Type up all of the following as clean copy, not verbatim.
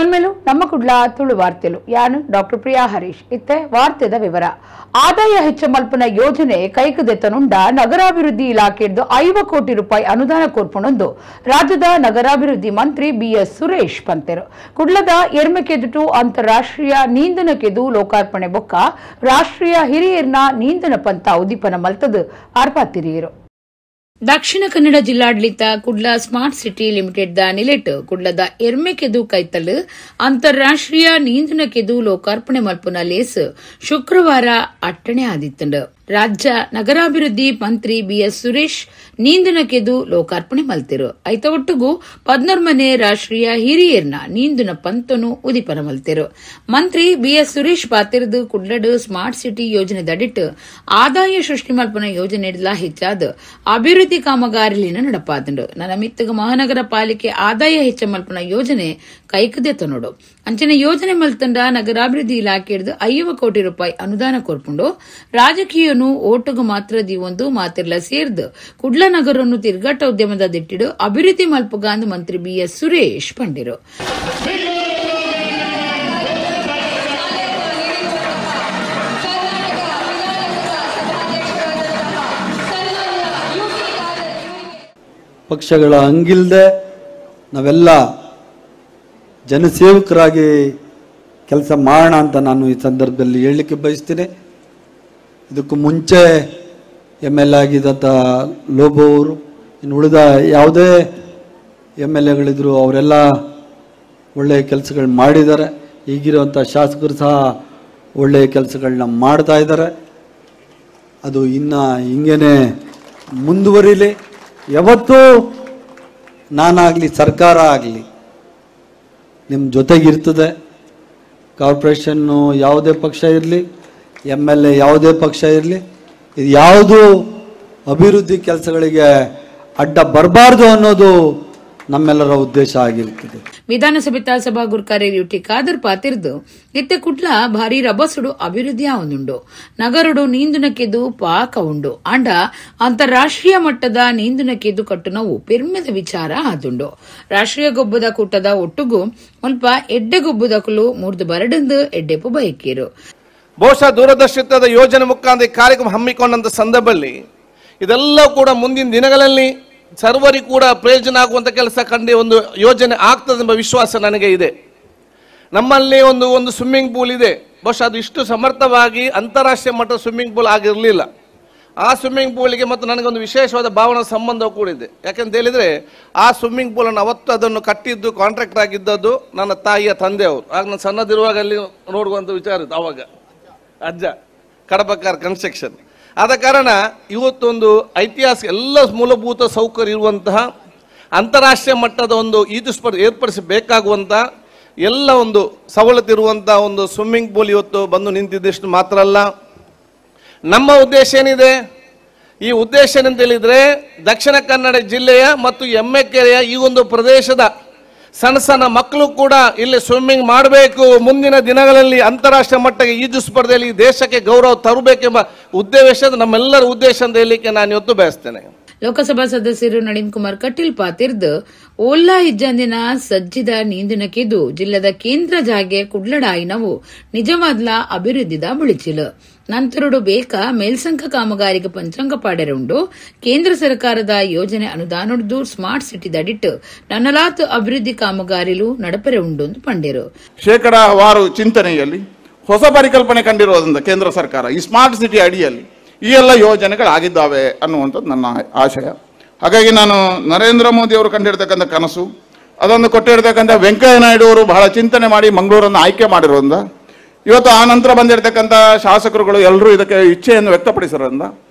ಸೊಲ್ಮೆಲು ನಮ್ಮ ಕುಡ್ಲ ತುಳು ವಾರ್ತೆಲು ಯಾನು ಡಾಕ್ಟರ್ ಪ್ರಿಯಾ ಹರೀಶ್. ಇತ್ತೆ ವಾರ್ತೆದ ವಿವರ. ಆದಾಯ ಹೆಚ್ಚ ಮಲ್ಪುನ ಯೋಜನೆ ಕೈಕುದೆತ್ತನುಂಡ ನಗರಾಭಿವೃದ್ಧಿ ಇಲಾಖೆದ್ದು 50 ಕೋಟಿ ರೂಪಾಯಿ ಅನುದಾನ ಕೋರ್ಪುಣೊಂದು ರಾಜ್ಯದ ನಗರಾಭಿವೃದ್ಧಿ ಮಂತ್ರಿ ಬಿಎಸ್ ಸುರೇಶ್ ಪಂತೆರು. ಕುಡ್ಲದ ಎರ್ಮೆಕೆದುಟು ಅಂತಾರಾಷ್ಟ್ರೀಯ ನೀಂದನ ಕೆದು ಲೋಕಾರ್ಪಣೆ ಬೊಕ್ಕ ರಾಷ್ಟ್ರೀಯ ಹಿರಿಯರ್ನ ನೀಂದನ ಪಂತ ಉದ್ದೀಪನ ಮಲ್ತದು ಆರ್ಪಾತಿರಿಯರು. ದಕ್ಷಿಣ ಕನ್ನಡ ಜಿಲ್ಲಾಡಳಿತ Kudla smart city limited the ನಿಲೆಟ್ ಕುಡ್ಲದ ಎರ್ಮೆಕೆದು ಕೈತಲ್ ಅಂತಾರಾಷ್ಟ್ರೀಯ ನೀಂದನ ಕೆದು ಲೋಕಾರ್ಪಣೆ ಮಲ್ಪುನ ಲೇಸ್ ಶುಕ್ರವಾರ ಅಟ್ಟಣೆ ಆದಿತ್ತಂಡು. ರಾಜ್ಯ ನಗರಾಭಿವೃದ್ಧಿ ಮಂತ್ರಿ ಬಿಎಸ್ ಸುರೇಶ್ ನೀಂದನ ಕೆದು ಲೋಕಾರ್ಪಣೆ ಮಲ್ತಿರು. ಐತ ಒಟ್ಟುಗು 14ನೇ ರಾಷ್ಟ್ರೀಯ ಹಿರಿಯರ್ನ ನೀಂದನ ಪಂತನು ಉದಿಪನ ಮಲ್ತಿರು. ಮಂತ್ರಿ ಬಿಎಸ್ ಸುರೇಶ್ ಪಾತಿರದು ಕುಡ್ಲಡು ಸ್ಮಾರ್ಟ್ ಸಿಟಿ ಯೋಜನೆ ದಡಿಟ್ಟು ಆದಾಯ ಸೃಷ್ಟಿ ಮಲ್ಪನ ಯೋಜನೆ ಹೆಚ್ಚಾದ ಅಭಿವೃದ್ಧಿ ಕಾಮಗಾರಿಲಿನ ನಡಪಾದಂಡು. ನನ್ನ ಮಿತ್ತಗ ಮಹಾನಗರ ಪಾಲಿಕೆ ಆದಾಯ ಹೆಚ್ಚ ಮಲ್ಪನ ಯೋಜನೆ ಕೈಕದೆತ್ತನೋಡು. ಅಂಚನೆ ಯೋಜನೆ ಮಲ್ತಂಡ ನಗರಾಭಿವೃದ್ಧಿ ಇಲಾಖೆ 50 ಕೋಟಿ ರೂಪಾಯಿ ಅನುದಾನ ಕೋರ್ಪುಂಡು. ರಾಜಕೀಯನು ಓಟುಗು ಮಾತ್ರ ದಿವೊಂದು ಮಾತಿರ್ಲ ಸೇರ್ದು ಕುಡ್ಲ ನಗರನ್ನು ತಿರುಗಾಟ ಉದ್ಯಮದ ದಿಟ್ಟಿಡು ಅಭಿವೃದ್ಧಿ ಮಲ್ಪುಗಾಂದ್ ಮಂತ್ರಿ ಬಿಎಸ್ ಸುರೇಶ್ ಪಂಡಿರು. ಪಕ್ಷಗಳ ಹಂಗಿಲ್ಲದೆ ನಾವೆಲ್ಲ ಜನಸೇವಕರಾಗಿ ಕೆಲಸ ಮಾಡೋಣ ಅಂತ ನಾನು ಈ ಸಂದರ್ಭದಲ್ಲಿ ಹೇಳಲಿಕ್ಕೆ ಬಯಸ್ತೀನಿ. ಇದಕ್ಕೂ ಮುಂಚೆ M L A ಆಗಿದ್ದಂಥ ಲೋಬೋ ಅವರು, ಇನ್ನು ಉಳಿದ ಯಾವುದೇ ಎಮ್ ಎಲ್ ಎಗಳಿದ್ರು ಅವರೆಲ್ಲ ಒಳ್ಳೆಯ ಕೆಲಸಗಳು ಮಾಡಿದ್ದಾರೆ. ಈಗಿರುವಂಥ ಶಾಸಕರು ಸಹ ಒಳ್ಳೆಯ ಕೆಲಸಗಳನ್ನ ಮಾಡ್ತಾ ಇದ್ದಾರೆ. ಅದು ಇನ್ನು ಹಿಂಗೇ ಮುಂದುವರಿಲಿ. ಯಾವತ್ತೂ ನಾನಾಗಲಿ ಸರ್ಕಾರ ಆಗಲಿ ನಿಮ್ಮ ಜೊತೆಗಿರ್ತದೆ. ಕಾರ್ಪೊರೇಷನ್ನು ಯಾವುದೇ ಪಕ್ಷ ಇರಲಿ, M L A ಯಾವುದೇ ಪಕ್ಷ ಇರಲಿ, ಇದು ಯಾವುದು ಅಭಿವೃದ್ಧಿ ಕೆಲಸಗಳಿಗೆ ಅಡ್ಡ ಬರಬಾರ್ದು ಅನ್ನೋದು ನಮ್ಮೆಲ್ಲರ ಉದ್ದೇಶ ಆಗಿರುತ್ತದೆ. ವಿಧಾನಸಭೆ ಸಭಾ ಗುರ್ಕಾರೆ ಯುಟಿ ಖಾದರ್ ಪಾತಿರ್ದು ಇತ್ತೆ ಕುಡ್ಲ ಭಾರಿ ರಭಸುಡು ಅಭಿವೃದ್ಧಿ ಆವೊಂದುಂಡು. ನಗರಡು ನೀಂದುನಕೆದು ಪಾಕ ಉಂಡು. ಆಂಡ ಅಂತಾರಾಷ್ಟ್ರೀಯ ಮಟ್ಟದ ನೀಂದುನಕೆದು ಕಟ್ಟುನವು ಪೆರ್ಮೆದ ವಿಚಾರ ಆದುಂಡು. ರಾಷ್ಟ್ರೀಯ ಗೊಬ್ಬದ ಕೂಟದ ಒಟ್ಟುಗು ಮುಲ್ಪ ಎಡ್ಡೆ ಗೊಬ್ಬುದಕುಲು ಮೂರ್ದು ಬರಡಂದು ಎಡ್ಡೆಪು ಬಯಕೀರು. ಬಹುಶಃ ದೂರದರ್ಶಿತ್ವದ ಯೋಜನೆ ಮುಖಾಂತರ ಈ ಕಾರ್ಯಕ್ರಮ ಹಮ್ಮಿಕೊಂಡಂತ ಸಂದರ್ಭದಲ್ಲಿ ಇದೆಲ್ಲ ಕೂಡ ಮುಂದಿನ ದಿನಗಳಲ್ಲಿ ಸರ್ವರಿಗೂ ಕೂಡ ಪ್ರಯೋಜನ ಆಗುವಂಥ ಕೆಲಸ ಕಂಡು ಒಂದು ಯೋಜನೆ ಆಗ್ತದೆ ಎಂಬ ವಿಶ್ವಾಸ ನನಗೆ ಇದೆ. ನಮ್ಮಲ್ಲಿ ಒಂದು ಒಂದು ಸ್ವಿಮ್ಮಿಂಗ್ ಪೂಲ್ ಇದೆ. ಬಹುಶಃ ಅದು ಇಷ್ಟು ಸಮರ್ಥವಾಗಿ ಅಂತಾರಾಷ್ಟ್ರೀಯ ಮಟ್ಟದ ಸ್ವಿಮ್ಮಿಂಗ್ ಪೂಲ್ ಆಗಿರಲಿಲ್ಲ. ಆ ಸ್ವಿಮ್ಮಿಂಗ್ ಪೂಲಿಗೆ ಮತ್ತು ನನಗೊಂದು ವಿಶೇಷವಾದ ಭಾವನಾ ಸಂಬಂಧ ಕೂಡ ಇದೆ. ಯಾಕೆಂತ ಹೇಳಿದರೆ ಆ ಸ್ವಿಮ್ಮಿಂಗ್ ಪೂಲನ್ನು ಅವತ್ತು ಅದನ್ನು ಕಟ್ಟಿದ್ದು ಕಾಂಟ್ರಾಕ್ಟರ್ ಆಗಿದ್ದದ್ದು ನನ್ನ ತಾಯಿಯ ತಂದೆಯವರು. ಆಗ ನಾನು ಸಣ್ಣದಿರುವಾಗ ಅಲ್ಲಿ ನೋಡುವಂಥ ವಿಚಾರ ಇತ್ತು. ಆವಾಗ ಅಜ್ಜ ಕಡಬಕಾರ್ ಕನ್ಸ್ಟ್ರಕ್ಷನ್. ಆದ ಕಾರಣ ಇವತ್ತೊಂದು ಐತಿಹಾಸಿಕ ಎಲ್ಲ ಮೂಲಭೂತ ಸೌಕರ್ಯ ಇರುವಂತಹ ಅಂತಾರಾಷ್ಟ್ರೀಯ ಮಟ್ಟದ ಒಂದು ಈಜು ಸ್ಪರ್ಧೆ ಏರ್ಪಡಿಸಬೇಕಾಗುವಂಥ ಎಲ್ಲ ಒಂದು ಸವಲತ್ತು ಇರುವಂಥ ಒಂದು ಸ್ವಿಮ್ಮಿಂಗ್ ಪೂಲ್ ಇವತ್ತು ಬಂದು ನಿಂತಿದ್ದಷ್ಟು ಮಾತ್ರ ಅಲ್ಲ, ನಮ್ಮ ಉದ್ದೇಶ ಏನಿದೆ, ಈ ಉದ್ದೇಶ ಏನಂತ ಹೇಳಿದರೆ ದಕ್ಷಿಣ ಕನ್ನಡ ಜಿಲ್ಲೆಯ ಮತ್ತು ಎಮ್ಮೆಕೆರೆಯ ಈ ಒಂದು ಪ್ರದೇಶದ ಸಣ್ಣ ಸಣ್ಣ ಮಕ್ಕಳು ಕೂಡ ಇಲ್ಲಿ ಸ್ವಿಮ್ಮಿಂಗ್ ಮಾಡಬೇಕು, ಮುಂದಿನ ದಿನಗಳಲ್ಲಿ ಅಂತಾರಾಷ್ಟ್ರೀಯ ಮಟ್ಟಕ್ಕೆ ಈಜು ಸ್ಪರ್ಧೆಯಲ್ಲಿ ದೇಶಕ್ಕೆ ಗೌರವ ತರಬೇಕೆಂಬ ಉದ್ದೇಶ ನಮ್ಮೆಲ್ಲರ ಉದ್ದೇಶ ಅಂತ ಹೇಳಲಿಕ್ಕೆ ನಾನು ಇವತ್ತು ಬಯಸ್ತೇನೆ. ಲೋಕಸಭಾ ಸದಸ್ಯರು ನಳಿನ್ ಕುಮಾರ್ ಕಟೀಲ್ ಪಾತಿರ್ದು ಓಲ್ಲಾ ಇಜ್ಜಂದಿನ ಸಜ್ಜಿದ ನೀಂದಿನ ಕೆದು ಜಿಲ್ಲೆದ ಕೇಂದ್ರ ಜಾಗೆ ಕುಡ್ಲಡಾಯಿನವು ನಿಜವಾದ್ಲ ಅಭಿವೃದ್ಧಿದ ಬುಳಿಚಿಲು. ನಂತರಡು ಬೇಕ ಮೇಲ್ಸಂಕ ಕಾಮಗಾರಿಗೆ ಪಂಚಾಂಗ ಪಾಡೆರುಂಡು. ಕೇಂದ್ರ ಸರ್ಕಾರದ ಯೋಜನೆ ಅನುದಾನದ್ದು ಸ್ಮಾರ್ಟ್ ಸಿಟಿ ದಡಿಟ್ಟು ನನ್ನಲಾತ್ ಅಭಿವೃದ್ಧಿ ಕಾಮಗಾರಿಲು ನಡಪರೆ ಉಂಡು ಪಂಡಿರು. ಶೇಕಡಾವಾರು ಚಿಂತನೆಯಲ್ಲಿ ಹೊಸ ಪರಿಕಲ್ಪನೆ ಕಂಡಿರುವುದರಿಂದ ಕೇಂದ್ರ ಸರ್ಕಾರ ಈ ಸ್ಮಾರ್ಟ್ ಸಿಟಿ ಅಡಿಯಲ್ಲಿ ಈ ಎಲ್ಲ ಯೋಜನೆಗಳಾಗಿದ್ದಾವೆ ಅನ್ನುವಂಥದ್ದು ನನ್ನ ಆಶಯ. ಹಾಗಾಗಿ ನಾನು ನರೇಂದ್ರ ಮೋದಿ ಅವರು ಕಂಡಿರ್ತಕ್ಕಂಥ ಕನಸು, ಅದನ್ನು ಕೊಟ್ಟಿರ್ತಕ್ಕಂಥ ವೆಂಕಯ್ಯ ನಾಯ್ಡು ಅವರು ಬಹಳ ಚಿಂತನೆ ಮಾಡಿ ಮಂಗಳೂರನ್ನು ಆಯ್ಕೆ ಮಾಡಿರೋದ್ರಿಂದ, ಇವತ್ತು ಆ ನಂತರ ಬಂದಿರತಕ್ಕಂಥ ಶಾಸಕರುಗಳು ಎಲ್ಲರೂ ಇದಕ್ಕೆ ಇಚ್ಛೆಯನ್ನು ವ್ಯಕ್ತಪಡಿಸಿರೋದ್ರಿಂದ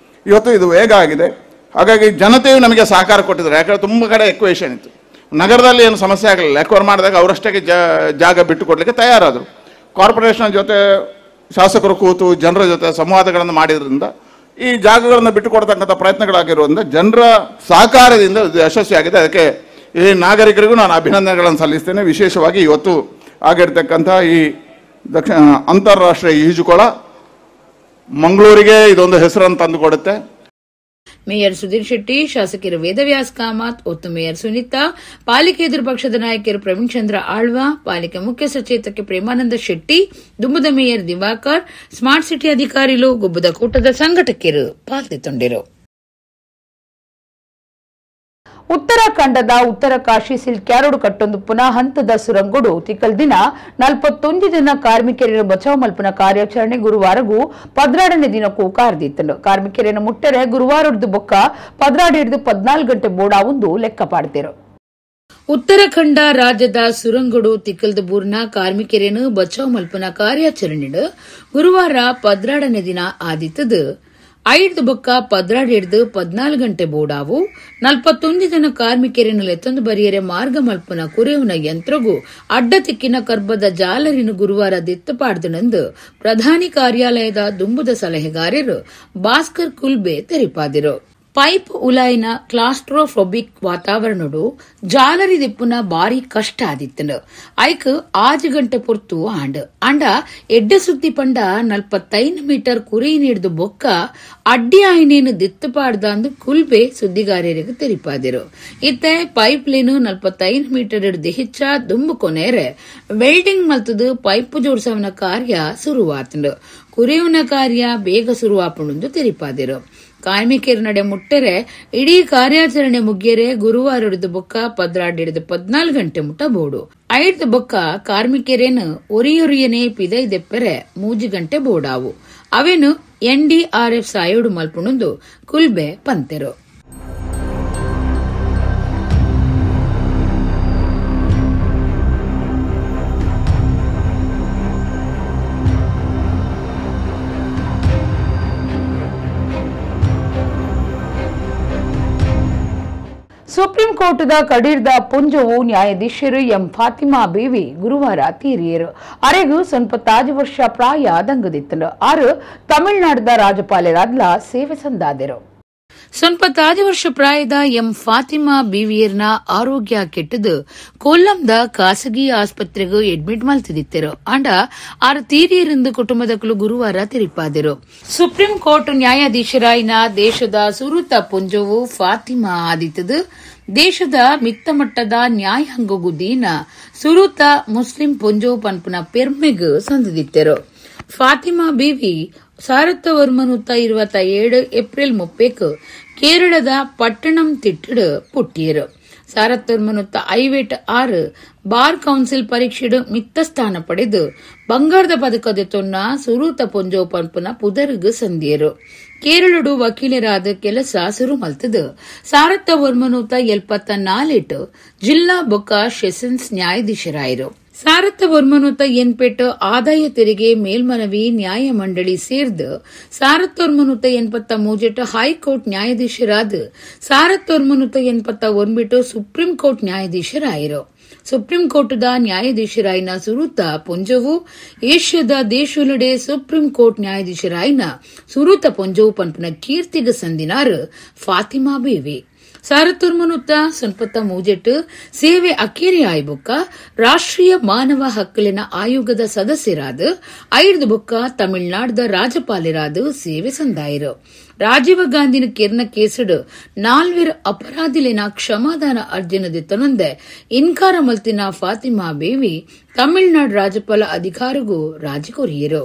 ಇವತ್ತು ಇದು ವೇಗ ಆಗಿದೆ. ಹಾಗಾಗಿ ಜನತೆಯು ನಮಗೆ ಸಹಕಾರ ಕೊಟ್ಟಿದ್ದಾರೆ. ಯಾಕಂದರೆ ತುಂಬ ಕಡೆ ಎಕ್ವೇಷನ್ ಇತ್ತು, ನಗರದಲ್ಲಿ ಏನು ಸಮಸ್ಯೆ ಆಗಲಿಲ್ಲ. ಎಕ್ವೈರ್ ಮಾಡಿದಾಗ ಅವರಷ್ಟಕ್ಕೆ ಜಾಗ ಬಿಟ್ಟು ಕೊಡಲಿಕ್ಕೆ ತಯಾರಾದರು. ಕಾರ್ಪೊರೇಷನ್ ಜೊತೆ ಶಾಸಕರು ಕೂತು ಜನರ ಜೊತೆ ಸಂವಾದಗಳನ್ನು ಮಾಡಿದ್ರಿಂದ ಈ ಜಾಗಗಳನ್ನು ಬಿಟ್ಟುಕೊಡ್ತಕ್ಕಂಥ ಪ್ರಯತ್ನಗಳಾಗಿರೋದ್ರಿಂದ ಜನರ ಸಹಕಾರದಿಂದ ಇದು ಯಶಸ್ವಿಯಾಗಿದೆ. ಅದಕ್ಕೆ ಈ ನಾಗರಿಕರಿಗೂ ನಾನು ಅಭಿನಂದನೆಗಳನ್ನು ಸಲ್ಲಿಸ್ತೇನೆ. ವಿಶೇಷವಾಗಿ ಇವತ್ತು ಆಗಿರ್ತಕ್ಕಂಥ ಈ ದಕ್ಷಿಣ ಅಂತಾರಾಷ್ಟ್ರೀಯ ಈಜುಕೊಳ ಮಂಗಳೂರಿಗೆ ಇದೊಂದು ಹೆಸರನ್ನು ತಂದುಕೊಡುತ್ತೆ. Mayor Sudhir Shetty, ಶಾಸಕರು ವೇದವ್ಯಾಸ್ ಕಾಮತ್, ಒತ್ತು ಮೇಯರ್ ಸುನೀತಾ, ಪಾಲಿಕೆ ಎದುರು ಪಕ್ಷದ ನಾಯಕರು ಪ್ರವೀಣ್ ಚಂದ್ರ ಆಳ್ವಾ, ಪಾಲಿಕೆ ಮುಖ್ಯ ಸಚೇತಕ ಪ್ರೇಮಾನಂದ ಶೆಟ್ಟಿ, ದುಂಬುದ mayor Diwakar, smart city ಅಧಿಕಾರಿಲು, ಗುಬ್ಬದ ಕೂಟದ ಸಂಘಟಕರು ಪಾಲ್ಗೊಂಡಿರು. ಉತ್ತರಾಖಂಡದ ಉತ್ತರ ಕಾಶಿ ಸಿಲ್ಕ್ಯಾರೋಡು ಕಟ್ಟೊಂದು ಪುನಃ ಹಂತದ ಸುರಂಗುಡು ತಿಕ್ಕಲ್ ದಿನ 41 ಜನ ಕಾರ್ಮಿಕರನ್ನು ಬಚಾವ್ ಮಲ್ಪುನ ಕಾರ್ಯಾಚರಣೆ ಗುರುವಾರಗೂ 12ನೇ ದಿನಕ್ಕೂ ಕಾರ್ದಿತ್ತನು. ಕಾರ್ಮಿಕರನ್ನು ಮುಟ್ಟರೆ ಗುರುವಾರದ್ದು ಬೊಕ್ಕ 12 ಹಿಡಿದು 14 ಗಂಟೆ ಬೋಡಾ ಒಂದು ಲೆಕ್ಕ ಪಾಡ್ತಿರು. ಉತ್ತರಾಖಂಡ ರಾಜ್ಯದ ಸುರಂಗುಡು ತಿಕ್ಕಲ್ದ ಬೂರ್ನ ಕಾರ್ಮಿಕರೇನು ಬಚಾವ್ ಮಲ್ಪುನ ಕಾರ್ಯಾಚರಣೆ ಗುರುವಾರ 12ನೇ ದಿನ ಆದಿತ್ತದು. 5 ಬೊಕ್ಕ 12 ಹಿಡಿದು 14 ಗಂಟೆ ಬೋಡಾವು 41 ಜನ ಕಾರ್ಮಿಕರನ್ನು ಲೆತ್ತೊಂದು ಬರಿಯರೆ ಮಾರ್ಗ ಮಲ್ಪುನ ಕುರೆಯುನ ಯಂತ್ರಗೂ ಅಡ್ಡ ತಿಕ್ಕಿನ ಕರ್ಬದ ಜಾಲರಿನ ಗುರುವಾರ ದಿತ್ತು ಪಾಡ್ದನೆಂದು ಪ್ರಧಾನಿ ಕಾರ್ಯಾಲಯದ ದುಂಬುದ ಸಲಹೆಗಾರರು ಭಾಸ್ಕರ್ ಕುಲ್ಬೆ ತೆರಿಪಾದಿರು. ಪೈಪ್ ಉಲಾಯಿನ ಕ್ಲಾಸ್ಟ್ರೋಫೋಬಿಕ್ ವಾತಾವರಣಡು ಜಾಲರಿ ದಿಪ್ಪುನ ಬಾರಿ ಕಷ್ಟ ಆದಿತ್ತನು. ಐಕ್ 6 ಗಂಟೆ ಪೊರ್ತು ಆಂಡ್ ಅಂಡ ಎಡ್ಡೆ ಸುದ್ದಿ ಪಂಡ 45 ಮೀಟರ್ ಕುರಿ ನೀಡ್ದು ಬೊಕ್ಕ ಅಡ್ಡಿ ಆಯ್ನೇನು ದಿತ್ತು ಪಾಡ್ದ ಕುಲ್ಬೆ ಸುದ್ದಿಗಾರರಿಗೆ ತೆರಿಪಾದಿರು. ಇತ್ತೆ pipe line 45 metre ಹಿಡ್ದು ಹೆಚ್ಚ ದುಂಬು ಕೊನೇರೆ ವೆಲ್ಡಿಂಗ್ ಮಲ್ತದು ಪೈಪ್ ಜೋಡ್ಸವನ ಕಾರ್ಯ ಶುರುವಾತನು. ಕುರಿಯುನ ಕಾರ್ಯ ಬೇಗ ಶುರುವಾಪಣೆಂದು ತೆರಿಪಾದಿರು. ಕಾರ್ಮಿಕರ ನಡೆ ಮುಟ್ಟರೆ ಇಡೀ ಕಾರ್ಯಾಚರಣೆ ಮುಗಿಯರೆ ಗುರುವಾರ ಹಿಡಿದು ಬೊಕ್ಕ 12 ಹಿಡಿದು 14 ಗಂಟೆ ಮುಟ್ಟ ಬೋಡು. 5 ಬೊಕ್ಕ ಕಾರ್ಮಿಕರೇನು ಒರಿಯೊರಿಯನೆ ಪಿದೈ ದೆಪ್ಪರೆ 3 ಗಂಟೆ ಬೋಡಾವು. ಅವೇನು ಎನ್ಡಿಆರ್ಎಫ್ ಸಾಯೋಡು ಮಲ್ಪುಣಂದು ಕುಲ್ಬೆ ಪಂತೆರು. ಸುಪ್ರೀಂ ಕೋರ್ಟ್ದ ಕಡೀರ್ದ ಪುಂಜವು ನ್ಯಾಯಾಧೀಶರು ಎಂ ಫಾತಿಮಾ ಬೇವಿ ಗುರುವಾರ ತೀರಿಯರು. ಅರೆಗೂ 95 ವರ್ಷ ಪ್ರಾಯ ದಂಗದಿತ್ತನು. ಆರು ತಮಿಳುನಾಡದ ರಾಜ್ಯಪಾಲರಾದ್ಲ ಸೇವೆ ಸಂದಾದರು. 95 ವರ್ಷ ಪ್ರಾಯದ ಎಂ ಫಾತಿಮಾ ಬೀವಿಯರ್ನ ಆರೋಗ್ಯ ಕೆಟ್ಟದು ಕೊಲ್ಲಂದ ಖಾಸಗಿ ಆಸ್ಪತ್ರೆಗೂ ಅಡ್ಮಿಟ್ ಮಲ್ತಿದ್ದರು. ಅಂಡ ಆರು ತೀರಿಯರೆಂದು ಕುಟುಂಬದಕ್ಕಲು ಗುರುವಾರ ತೆರಿಪಾದರು. ಸುಪ್ರೀಂ ಕೋರ್ಟ್ ನ್ಯಾಯಾಧೀಶರಾಯಿನ ದೇಶದ ಸುರುತ ಪುಂಜವು ಫಾತಿಮಾ ಆದಿತ್ತದು ದೇಶದ ಮಿತ್ತಮಟ್ಟದ ನ್ಯಾಯಾಂಗಗೂ ದೀನ ಸುರುತ ಮುಸ್ಲಿಂ ಪುಂಜವು ಪನ್ಪುನ ಪೆರ್ಮೆಗ್ ಸಂದಿದ್ದರು. ಫಾತಿಮಾ ಬೀವಿ 1927 ಏಪ್ರಿಲ್ 30 ಕೇರಳದ ಪಟ್ಟಣಂ ತಿಟ್ಟಡು ಪುಟ್ಟಿಯರು. 1956 ಬಾರ್ ಕೌನ್ಸಿಲ್ ಪರೀಕ್ಷೆಡು ಮಿತ್ತ ಸ್ಥಾನ ಪಡೆದು ಬಂಗಾರದ ಪದಕದ ತೊನ್ನ ಸುರೂತ ಪೊಂಜೋ ಪನ್ಪುನ ಪುದರ್ಗ್ ಸಂದಿಯರು. ಕೇರಳಡು ವಕೀಲರಾದ ಕೆಲಸ ಸುರು ಮಲ್ತದು 1974 ಜಿಲ್ಲಾ ಬೊಕ್ಕ ಸೆಷನ್ಸ್ ನ್ಯಾಯಾಧೀಶರಾಯರು. 1988 ಆದಾಯ ತೆರಿಗೆ ಮೇಲ್ಮನವಿ ನ್ಯಾಯ ಮಂಡಳಿ ಸೇರ್ದು 1983 ಹೈಕೋರ್ಟ್ ನ್ಯಾಯಾಧೀಶರಾದ 1989 ಸುಪ್ರೀಂ ಕೋರ್ಟ್ ನ್ಯಾಯಾಧೀಶರಾಯರು. ಸುಪ್ರೀಂ ಕೋರ್ಟ್ದ ನ್ಯಾಯಾಧೀಶರಾಯಿನ ಸುರುತ ಪೊಂಜವು ಏಷ್ಯಾದ ದೇಶುಲಡೆ ಸುಪ್ರೀಂ ಕೋರ್ಟ್ ನ್ಯಾಯಾಧೀಶರಾಯಿನ ಸುರುತ ಪೊಂಜವು ಪನ್ಪುನ ಕೀರ್ತಿಗ ಸಂದಿನಾರು ಫಾತಿಮಾ ಬೇವಿ. 1993 ಸೇವೆ ಅಕೇರಿ ಆಯ್ಬೊಕ್ಕ ರಾಷ್ಟ್ರೀಯ ಮಾನವ ಹಕ್ಕುಲಿನ ಆಯೋಗದ ಸದಸ್ಯರಾದ 5 ಬೊಕ್ಕ ತಮಿಳುನಾಡದ ರಾಜ್ಯಪಾಲರಾದ ಸೇವೆ ಸಂದಾಯರು. ರಾಜೀವ್ ಗಾಂಧಿನ ಕಿರ್ನ ಕೇಸುಡು 4 ಅಪರಾಧಿಲಿನ ಕ್ಷಮಾದಾನ ಅರ್ಜಿನದಿತ್ತನೊಂದೆ ಇನ್ಕಾರ ಮಲ್ತಿನ ಫಾತಿಮಾ ಬೇವಿ ತಮಿಳುನಾಡು ರಾಜ್ಯಪಾಲ ಅಧಿಕಾರಿಗೂ ರಾಜಿಕೊರಿಯರು.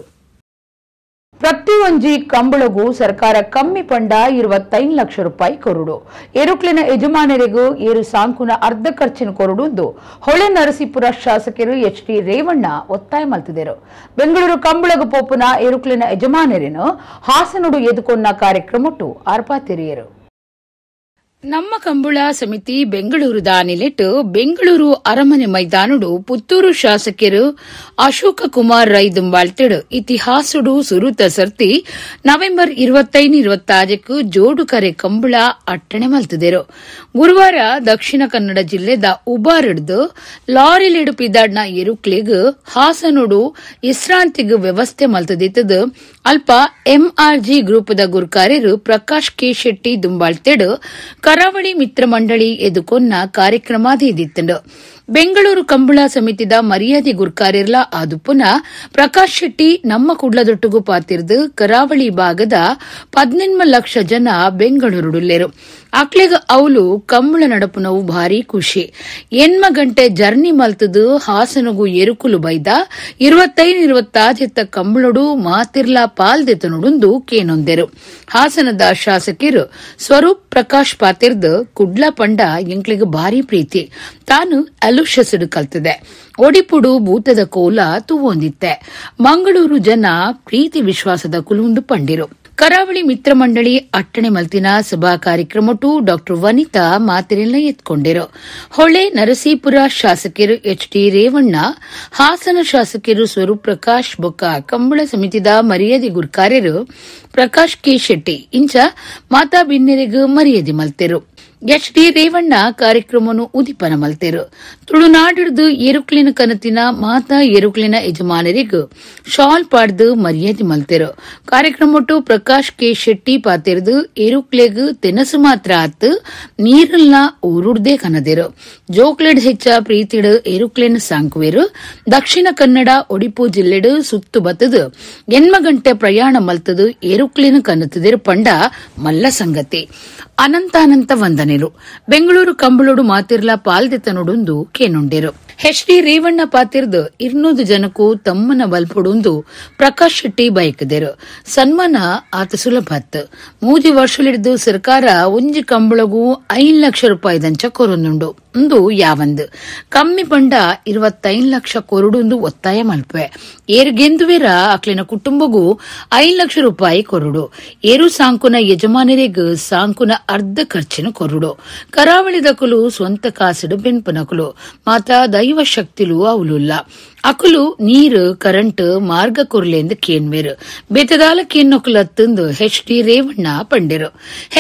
ಪ್ರತಿಯೊಂಜಿ ಕಂಬಳಗೂ ಸರ್ಕಾರ ಕಮ್ಮಿ ಪಂಡ 25 ಲಕ್ಷ ರೂಪಾಯಿ ಕೊರಡು. ಏರುಕ್ಲಿನ ಯಜಮಾನರಿಗೂ ಏರು ಸಾಂಕುನ ಅರ್ಧ ಖರ್ಚಿನ ಕೊರಡು ಹೊಳೆ ನರಸೀಪುರ ಶಾಸಕರು ಎಚ್ ಡಿ ರೇವಣ್ಣ ಒತ್ತಾಯ ಮಲ್ತಿದರು. ಬೆಂಗಳೂರು ಕಂಬಳಗ ಪೋಪುನ ಏರುಕ್ಲಿನ ಯಜಮಾನರೇನು ಹಾಸನುಡು ಎದುಕೊನ್ನ ಕಾರ್ಯಕ್ರಮಟ್ಟು ಆರ್ಪಾತಿರಿಯರು. ನಮ್ಮ ಕಂಬಳ ಸಮಿತಿ ಬೆಂಗಳೂರು ನಿಲೆಟ್ಟು ಬೆಂಗಳೂರು ಅರಮನೆ ಮೈದಾನಡು ಪುತ್ತೂರು ಶಾಸಕರು ಅಶೋಕ ಕುಮಾರ್ ರೈ ದುಂಬಾಳ್ತಿಡು ಇತಿಹಾಸಡು ಸುರುತ ಸರ್ತಿ ನವೆಂಬರ್ 25, 26 ಜೋಡು ಕರೆ ಕಂಬಳ ಅಟ್ಟಣೆ ಮಲ್ತಿದರು. ಗುರುವಾರ ದಕ್ಷಿಣ ಕನ್ನಡ ಜಿಲ್ಲೆದ ಉಬಾರಿಡ್ದು ಲಾರಿಲಿಡು ಪಿದಾಡ್ನ ಎರುಕ್ಲಿಗ್ ಹಾಸನುಡು ಇಸ್ರಾಂತಿಗ್ ವ್ಯವಸ್ಥೆ ಮಲ್ತದಿತ್ತದು ಅಲ್ಪ ಎಂಆರ್ಜಿ ಗ್ರೂಪದ ಗುರುಕಾರ್ಯರು ಪ್ರಕಾಶ್ ಕೆ ಶೆಟ್ಟಿ ದುಂಬಾಳ್ತಿಡು ಕರಾವಳಿ ಮಿತ್ರ ಮಂಡಳಿ ಎದುಕೊನ್ನ ಕಾರ್ಯಕ್ರಮ ದಿತ್ತಿಂಡು. Bengaluru Kambala ಸಮಿತಿದ ಮರ್ಯಾದೆ ಗುರ್ಕಾರಿರ್ಲ ಆದುಪ್ಪುನ ಪ್ರಕಾಶ್ ಶೆಟ್ಟಿ ನಮ್ಮ ಕುಡ್ಲದೊಟ್ಟುಗು ಪಾತಿರ್ದು ಕರಾವಳಿ ಭಾಗದ 18 ಲಕ್ಷ ಜನ ಬೆಂಗಳೂರುಡುಲ್ಲೆರು. ಅಕ್ಲೆಗ್ ಅವಲು ಕಂಬಳ ನಡಪುನವು ಭಾರಿ ಖುಷಿ. 8 ಗಂಟೆ ಜರ್ನಿ ಮಲ್ತದು ಹಾಸನಗು ಎರುಕುಲು ಬೈದ 25-26 ಕಂಬಳೊಡು ಮಾತಿರ್ಲಾ ಪಾಲ್ದೆತನುಡುಂದು ಕೇನೊಂದೆರು. ಹಾಸನದ ಶಾಸಕರು ಸ್ವರೂಪ್ ಪ್ರಕಾಶ್ ಪಾತಿರ್ದು ಕುಡ್ಲ ಪಂಡ ಎಂಕ್ಲಿಗ್ ಭಾರಿ ಪ್ರೀತಿ. ತಾನು ಅಲುಷಸುಡು ಕಲ್ತದೆ. ಒಡಿಪುಡು ಭೂತದ ಕೋಲ ತೂವೊಂದಿತ್ತೆ. ಮಂಗಳೂರು ಜನ ಪ್ರೀತಿ ವಿಶ್ವಾಸದ ಕುಲುಂದು ಪಂಡಿರು. ಕರಾವಳಿ ಮಿತ್ರ ಮಂಡಳಿ ಅಟ್ಟಣೆ ಮಲ್ತಿನ ಸಭಾ ಕಾರ್ಯಕ್ರಮಟು ಡಾ ವನಿತಾ ಮಾತಿರೆಲ್ಲ ಎತ್ಕೊಂಡಿರು. ಹೊಳೆ ನರಸೀಪುರ ಶಾಸಕರು ಎಚ್ ಡಿ ರೇವಣ್ಣ, ಹಾಸನ ಶಾಸಕರು ಸ್ವರೂಪ್ ಪ್ರಕಾಶ್ ಬೊಕ್ಕ ಕಂಬಳ ಸಮಿತಿದ ಮರ್ಯಾದೆ ಗುರ್ಕಾರ್ಯರು ಪ್ರಕಾಶ್ ಕೆ ಶೆಟ್ಟಿ ಇಂಚ ಮಾತಾ ಬಿನ್ನೆರೆಗ್ ಮರ್ಯಾದೆ ಮಲ್ತೆರು. ಎಚ್ ಡಿ ರೇವಣ್ಣ ಕಾರ್ಯಕ್ರಮವನ್ನು ಉದಿಪನ ಮಲ್ತೆರು. ತುಳುನಾಡಿಡ್ದು ಎರುಕ್ಲಿನ ಕನತಿನ ಮಾತಾ ಎರುಕ್ಲಿನ ಯಜಮಾನರಿಗೂ ಶಾಲ್ ಪಾಡ್ದು ಮರ್ಯಾದೆ ಮಲ್ತೆರು. ಕಾರ್ಯಕ್ರಮಟ್ಟು ಪ್ರಕಾಶ್ ಕೆ ಶೆಟ್ಟಿ ಪಾತಿರ್ದು ಎರುಕ್ಲೆಗ್ ತೆನಸು ಮಾತ್ರ ಆತ್ ನೀರಲ್ನ ಊರುಡ್ದೇ ಕನದೆರು. ಜೋಕ್ಲೆಡ್ ಹೆಚ್ಚ ಪ್ರೀತಿಡು ಎರುಕ್ಲೆನ್ ಸಾಂಕುವೆರು. ದಕ್ಷಿಣ ಕನ್ನಡ ಒಡಿಪು ಜಿಲ್ಲೆಡು ಸುತ್ತು ಬತ್ತದು 8 ಗಂಟೆ ಪ್ರಯಾಣ ಮಲ್ತದು ಎರುಕ್ಲೆನ್ ಕನತದಿರು ಪಂಡ ಮಲ್ಲ ಸಂಗತಿ. ಅನಂತಾನಂತ ವಂದನೆರು. ಬೆಂಗಳೂರು ಕಂಬಳೋಡು ಮಾತಿರ್ಲ ಪಾಲ್ದೆತನುಡುಂದು ಕೇನುಂಡೆರು. ಎಚ್ ಡಿ ರೇವಣ್ಣ ಪಾತಿರ್ದು 200 ಜನಕ್ಕೂ ತಮ್ಮನ ಬಲ್ಪುಡುಂದು ಪ್ರಕಾಶ್ ಶೆಟ್ಟಿ ಬಯಕದೆರು. ಸನ್ಮಾನ ಆತ ಸುಲಭತ್. 3 ವರ್ಷಲಿಡ್ದು ಸರ್ಕಾರ ಒಂಜಿ ಕಂಬಳಗೂ 5 ಲಕ್ಷ ರೂಪಾಯಿದಂಚ ಕೊರೊಂದುಂಡು ಉಂದು ಯಾವಂದು ಕಮ್ಮಿ ಪಂಡ 25 ಲಕ್ಷ ಕೊರಡುಂದು ಒತ್ತಾಯ ಮಲ್ಪೆ. ಏರುಗೆಂದುವೇರ ಅಕ್ಲಿನ ಕುಟುಂಬಗೂ 5 ಲಕ್ಷ ರೂಪಾಯಿ ಕೊರಡು. ಏರು ಸಾಂಕುನ ಯಜಮಾನರಿಗ್ ಸಾಂಕುನ ಅರ್ಧ ಖರ್ಚಿನ ಕೊರಡು. ಕರಾವಳಿದಕುಲು ಸ್ವಂತ ಕಾಸಿಡು ಬೆನ್ಪುನಕುಲು ಮಾತಾ ದೈವ ಶಕ್ತಿಲು ಅವಲುಲ್ಲ. ಅಕುಲು ನೀರು ಕರೆಂಟ್ ಮಾರ್ಗ ಕೊರ್ಲೆಂದು ಕೇನ್ವೇರು. ಬೇತದಾಲ ಕೇನ್ನೊಕುಲತ್ತಂದು ಎಚ್ ಡಿ ರೇವಣ್ಣ ಪಂಡೆರು.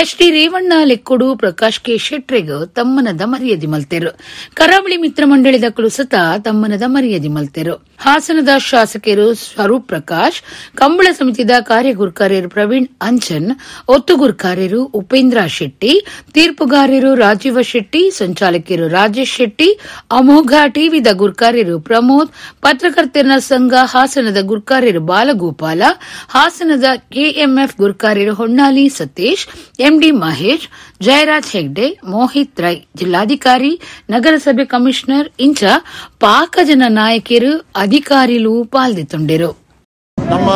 ಎಚ್ ಡಿ ರೇವಣ್ಣ ಲೆಕ್ಕೊಡು ಪ್ರಕಾಶ್ ಕೆ ಶೆಟ್ರೆಗ್ ತಮ್ಮನದ ಮರ್ಯಾದೆ ಮಲ್ತೆರು. ಕರಾವಳಿ ಮಿತ್ರ ಮಂಡಳಿದಕುಲು ಸತ ತಮ್ಮನದ ಮರ್ಯಾದೆ ಮಲ್ತೆರು. ಹಾಸನದ ಶಾಸಕರು ಸ್ವರೂಪ್ ಪ್ರಕಾಶ್, ಕಂಬಳ ಸಮಿತಿದ ಕಾರ್ಯಗುರ್ಕಾರ್ಯರು ಪ್ರವೀಣ್ ಅಂಚನ್, ಒತ್ತುಗುರ್ಕಾರ್ಯರು ಉಪೇಂದ್ರ ಶೆಟ್ಟಿ, ತೀರ್ಪುಗಾರರು ರಾಜೀವ ಶೆಟ್ಟಿ, ಸಂಚಾಲಕರು ರಾಜೇಶ್ ಶೆಟ್ಟಿ, ಅಮೋಘ ಟಿವಿದ ಗುರ್ಕಾರ್ಯರು ಪ್ರಮೋದ್, ಪತ್ರಕರ್ತರ ಸಂಘ ಹಾಸನದ ಗುರ್ಕಾರ್ಯರು ಬಾಲಗೋಪಾಲ, ಹಾಸನದ ಕೆಎಂಎಫ್ ಗುರ್ಕಾರ್ಯರು ಹೊನ್ನಾಲಿ ಸತೀಶ್, ಎಂಡಿ ಮಹೇಶ್, ಜಯರಾಜ್ ಹೆಗ್ಡೆ, ಮೋಹಿತ್ ರೈ, ಜಿಲ್ಲಾಧಿಕಾರಿ, ನಗರಸಭೆ ಕಮಿಷನರ್ ಇಂಚ ಪಾಕ ಜನ ನಾಯಕಿಯರು ಅಧಿಕಾರಿಲು ಪಾಲ್ದಿತ್ತುಂಡಿರು. ನಮ್ಮ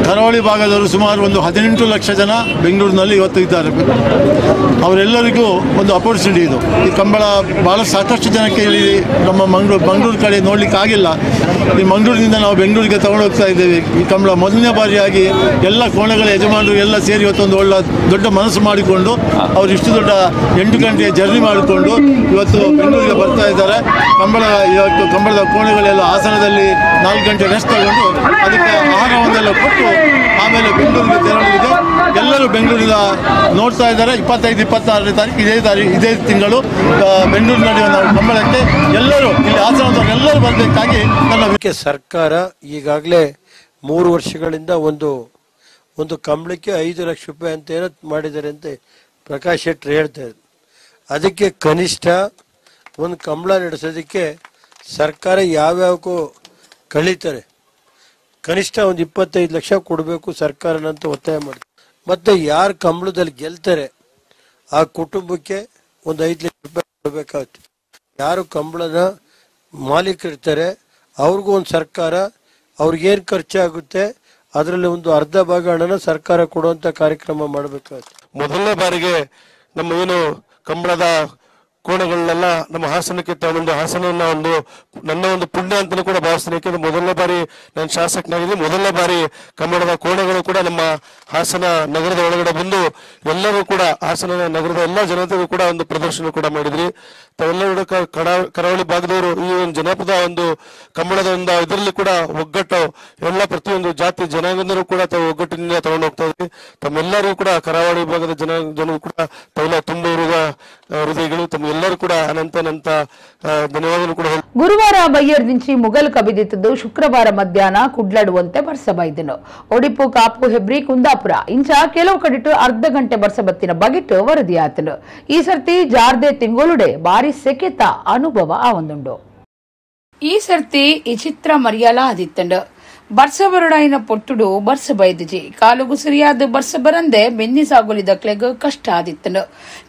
ಕರಾವಳಿ ಭಾಗದವರು ಸುಮಾರು ಒಂದು 18 ಲಕ್ಷ ಜನ ಬೆಂಗಳೂರಿನಲ್ಲಿ ಇವತ್ತು ಇದ್ದಾರೆ. ಅವರೆಲ್ಲರಿಗೂ ಒಂದು ಅಪರ್ಚುನಿಟಿ ಇದು. ಈ ಕಂಬಳ ಭಾಳ ಸಾಕಷ್ಟು ಜನಕ್ಕೆ ಇಲ್ಲಿ ನಮ್ಮ ಮಂಗಳೂರು ಕಡೆ ನೋಡಲಿಕ್ಕೆ ಆಗಿಲ್ಲ. ಈ ಮಂಗಳೂರಿನಿಂದ ನಾವು ಬೆಂಗಳೂರಿಗೆ ತಗೊಂಡು ಹೋಗ್ತಾ ಇದ್ದೇವೆ. ಈ ಕಂಬಳ ಮೊದಲನೇ ಬಾರಿಯಾಗಿ ಎಲ್ಲ ಕೋಣಗಳ ಯಜಮಾನರು ಎಲ್ಲ ಸೇರಿ ಇವತ್ತೊಂದು ಒಳ್ಳೆ ದೊಡ್ಡ ಮನಸ್ಸು ಮಾಡಿಕೊಂಡು ಅವರು ಇಷ್ಟು ದೊಡ್ಡ 8 ಗಂಟೆಯ ಜರ್ನಿ ಮಾಡಿಕೊಂಡು ಇವತ್ತು ಬೆಂಗಳೂರಿಗೆ ಬರ್ತಾ ಇದ್ದಾರೆ. ಕಂಬಳ ಇವತ್ತು ಕಂಬಳದ ಕೋಣೆಗಳೆಲ್ಲ ಹಾಸನದಲ್ಲಿ 4 ಗಂಟೆ ರೆಸ್ಟ್ ತಗೊಂಡು ಅದಕ್ಕೆ ಆಹಾರವನ್ನೆಲ್ಲ ಕೊಟ್ಟು ಆಮೇಲೆ ಬೆಂಗಳೂರಿಗೆ ತೆರಳಲಿದೆ. ಎಲ್ಲರೂ ಬೆಂಗಳೂರಿನ ನೋಡ್ತಾ ಇದ್ದಾರೆ. 25, 26ನೇ ತಾರೀಕು ಇದೇ ತಿಂಗಳು ಬೆಂಗಳೂರು ನಡೆಯುವ ನಾವು ಕಂಬಳಕ್ಕೆ ಎಲ್ಲರೂ ಇಲ್ಲಿ ಹಾಸನದವರು ಎಲ್ಲರೂ ಬರಬೇಕಾಗಿ ನನ್ನ ಸರ್ಕಾರ ಈಗಾಗಲೇ 3 ವರ್ಷಗಳಿಂದ ಒಂದು ಒಂದು ಕಂಬಳಕ್ಕೆ 5 ಲಕ್ಷ ರೂಪಾಯಿ ಅಂತ ಏನೋ ಮಾಡಿದ್ದಾರೆ ಅಂತ ಪ್ರಕಾಶ್ ಶೆಟ್ಟರ್ ಹೇಳ್ತಾ ಇದ್ರು. ಅದಕ್ಕೆ ಕನಿಷ್ಠ ಒಂದು ಕಂಬಳ ನಡೆಸೋದಕ್ಕೆ ಸರ್ಕಾರ ಯಾವ್ಯಾವಕ್ಕೂ ಕಳೀತಾರೆ, ಕನಿಷ್ಠ ಒಂದು 25 ಲಕ್ಷ ಕೊಡಬೇಕು ಸರ್ಕಾರನಂತ ಒತ್ತಾಯ ಮಾಡ್ತಾರೆ. ಮತ್ತೆ ಯಾರು ಕಂಬಳದಲ್ಲಿ ಗೆಲ್ತಾರೆ ಆ ಕುಟುಂಬಕ್ಕೆ ಒಂದು 5 ಲಕ್ಷ ರೂಪಾಯಿ ಕೊಡಬೇಕಾಗುತ್ತೆ. ಯಾರು ಕಂಬಳದ ಮಾಲೀಕರಿರ್ತಾರೆ ಅವ್ರಿಗೂ ಒಂದು ಸರ್ಕಾರ ಅವ್ರಿಗೇನು ಖರ್ಚಾಗುತ್ತೆ ಅದರಲ್ಲಿ ಒಂದು ಅರ್ಧ ಭಾಗ ಹಣನ ಸರ್ಕಾರ ಕೊಡುವಂತ ಕಾರ್ಯಕ್ರಮ ಮಾಡಬೇಕಾಗುತ್ತೆ. ಮೊದಲನೇ ಬಾರಿಗೆ ನಮ್ಮ ಏನು ಕಂಬಳದ ಕೋಣೆಗಳನ್ನೆಲ್ಲ ನಮ್ಮ ಹಾಸನಕ್ಕೆ ತಗೊಂಡು ಹಾಸನನ್ನ ಒಂದು ನನ್ನ ಒಂದು ಪುಣ್ಯ ಅಂತಲೂ ಕೂಡ ಭಾವಿಸ್ತೀನಿ. ಯಾಕೆಂದ್ರೆ ಮೊದಲನೇ ಬಾರಿ ನಾನು ಶಾಸಕನಾಗಿದ್ದೀನಿ, ಮೊದಲನೇ ಬಾರಿ ಕಂಬಳದ ಕೋಣೆಗಳು ಕೂಡ ನಮ್ಮ ಹಾಸನ ನಗರದ ಒಳಗಡೆ ಬಂದು ಎಲ್ಲರೂ ಕೂಡ ಹಾಸನ ನಗರದ ಎಲ್ಲ ಜನತೆಗೂ ಕೂಡ ಒಂದು ಪ್ರದರ್ಶನ ಕೂಡ ಮಾಡಿದ್ರಿ. ತಾವೆಲ್ಲರೂ ಕರಾವಳಿ ಭಾಗದವರು ಈ ಒಂದು ಜನಪದ ಒಂದು ಕಂಬಳದ ಒಂದು ಇದರಲ್ಲಿ ಕೂಡ ಒಗ್ಗಟ್ಟು ಎಲ್ಲ ಪ್ರತಿಯೊಂದು ಜಾತಿ ಜನಾಂಗದವರು ಕೂಡ ತಾವು ಒಗ್ಗಟ್ಟಿನಿಂದ ತಗೊಂಡು ಹೋಗ್ತಾ ಇದ್ರಿ. ತಮ್ಮೆಲ್ಲರಿಗೂ ಕೂಡ ಕರಾವಳಿ ಭಾಗದ ಜನರು ಕೂಡ ತಾವೆಲ್ಲ ತುಂಬ ಇರುವ ಹೃದಯಗಳು ತಮ್ಮ ಎಲ್ಲರೂ ಕೂಡ ಅನಂತ ಅನಂತ ಧನ್ಯವಾದಗಳು ಕೂಡ. ಗುರುವಾರ ಬಯ್ಯರ್ದಿಂಚಿ ಮುಗಲ್ ಕಬಿದಿತ್ತದ್ದು ಶುಕ್ರವಾರ ಮಧ್ಯಾಹ್ನ ಕುಡ್ಲಾಡುವಂತೆ ಬರ್ಸ ಬೈದನು. ಒಡಿಪು, ಕಾಪು, ಹೆಬ್ರಿ, ಕುಂದಾಪುರ ಇಂಚ ಕೆಲವು ಕಡಿಟು ಅರ್ಧ ಗಂಟೆ ಬರ್ಸ ಬತ್ತಿನ ಬಗೆಟ್ ವರದಿಯಾತನು. ಈ ಸರ್ತಿ ಜಾರ್ದೆ ತಿಂಗೊಳುಡೆ ಭಾರಿ ಬಾರಿ ಸೆಕೆತ ಅನುಭವ ಆವೊಂದುಂಡು. ಈ ಸರ್ತಿ ಈ ಚಿತ್ರ ಮರ್ಯಾಲ ಆದಿತ್ತಂಡು. ಬರ್ಸ ಬರಡಾಯಿನ ಪೊಟ್ಟುಡು ಬರ್ಸ ಬೈದಿಜಿ ಕಾಲುಗು ಸರಿಯಾದ ಬರ್ಸ ಬರಂದೆ ಮೆನ್ನಿ ಸಾಗುಲಿ ದಕ್ಲೆಗ್ ಕಷ್ಟ ಆದಿತ್ತಂಡು.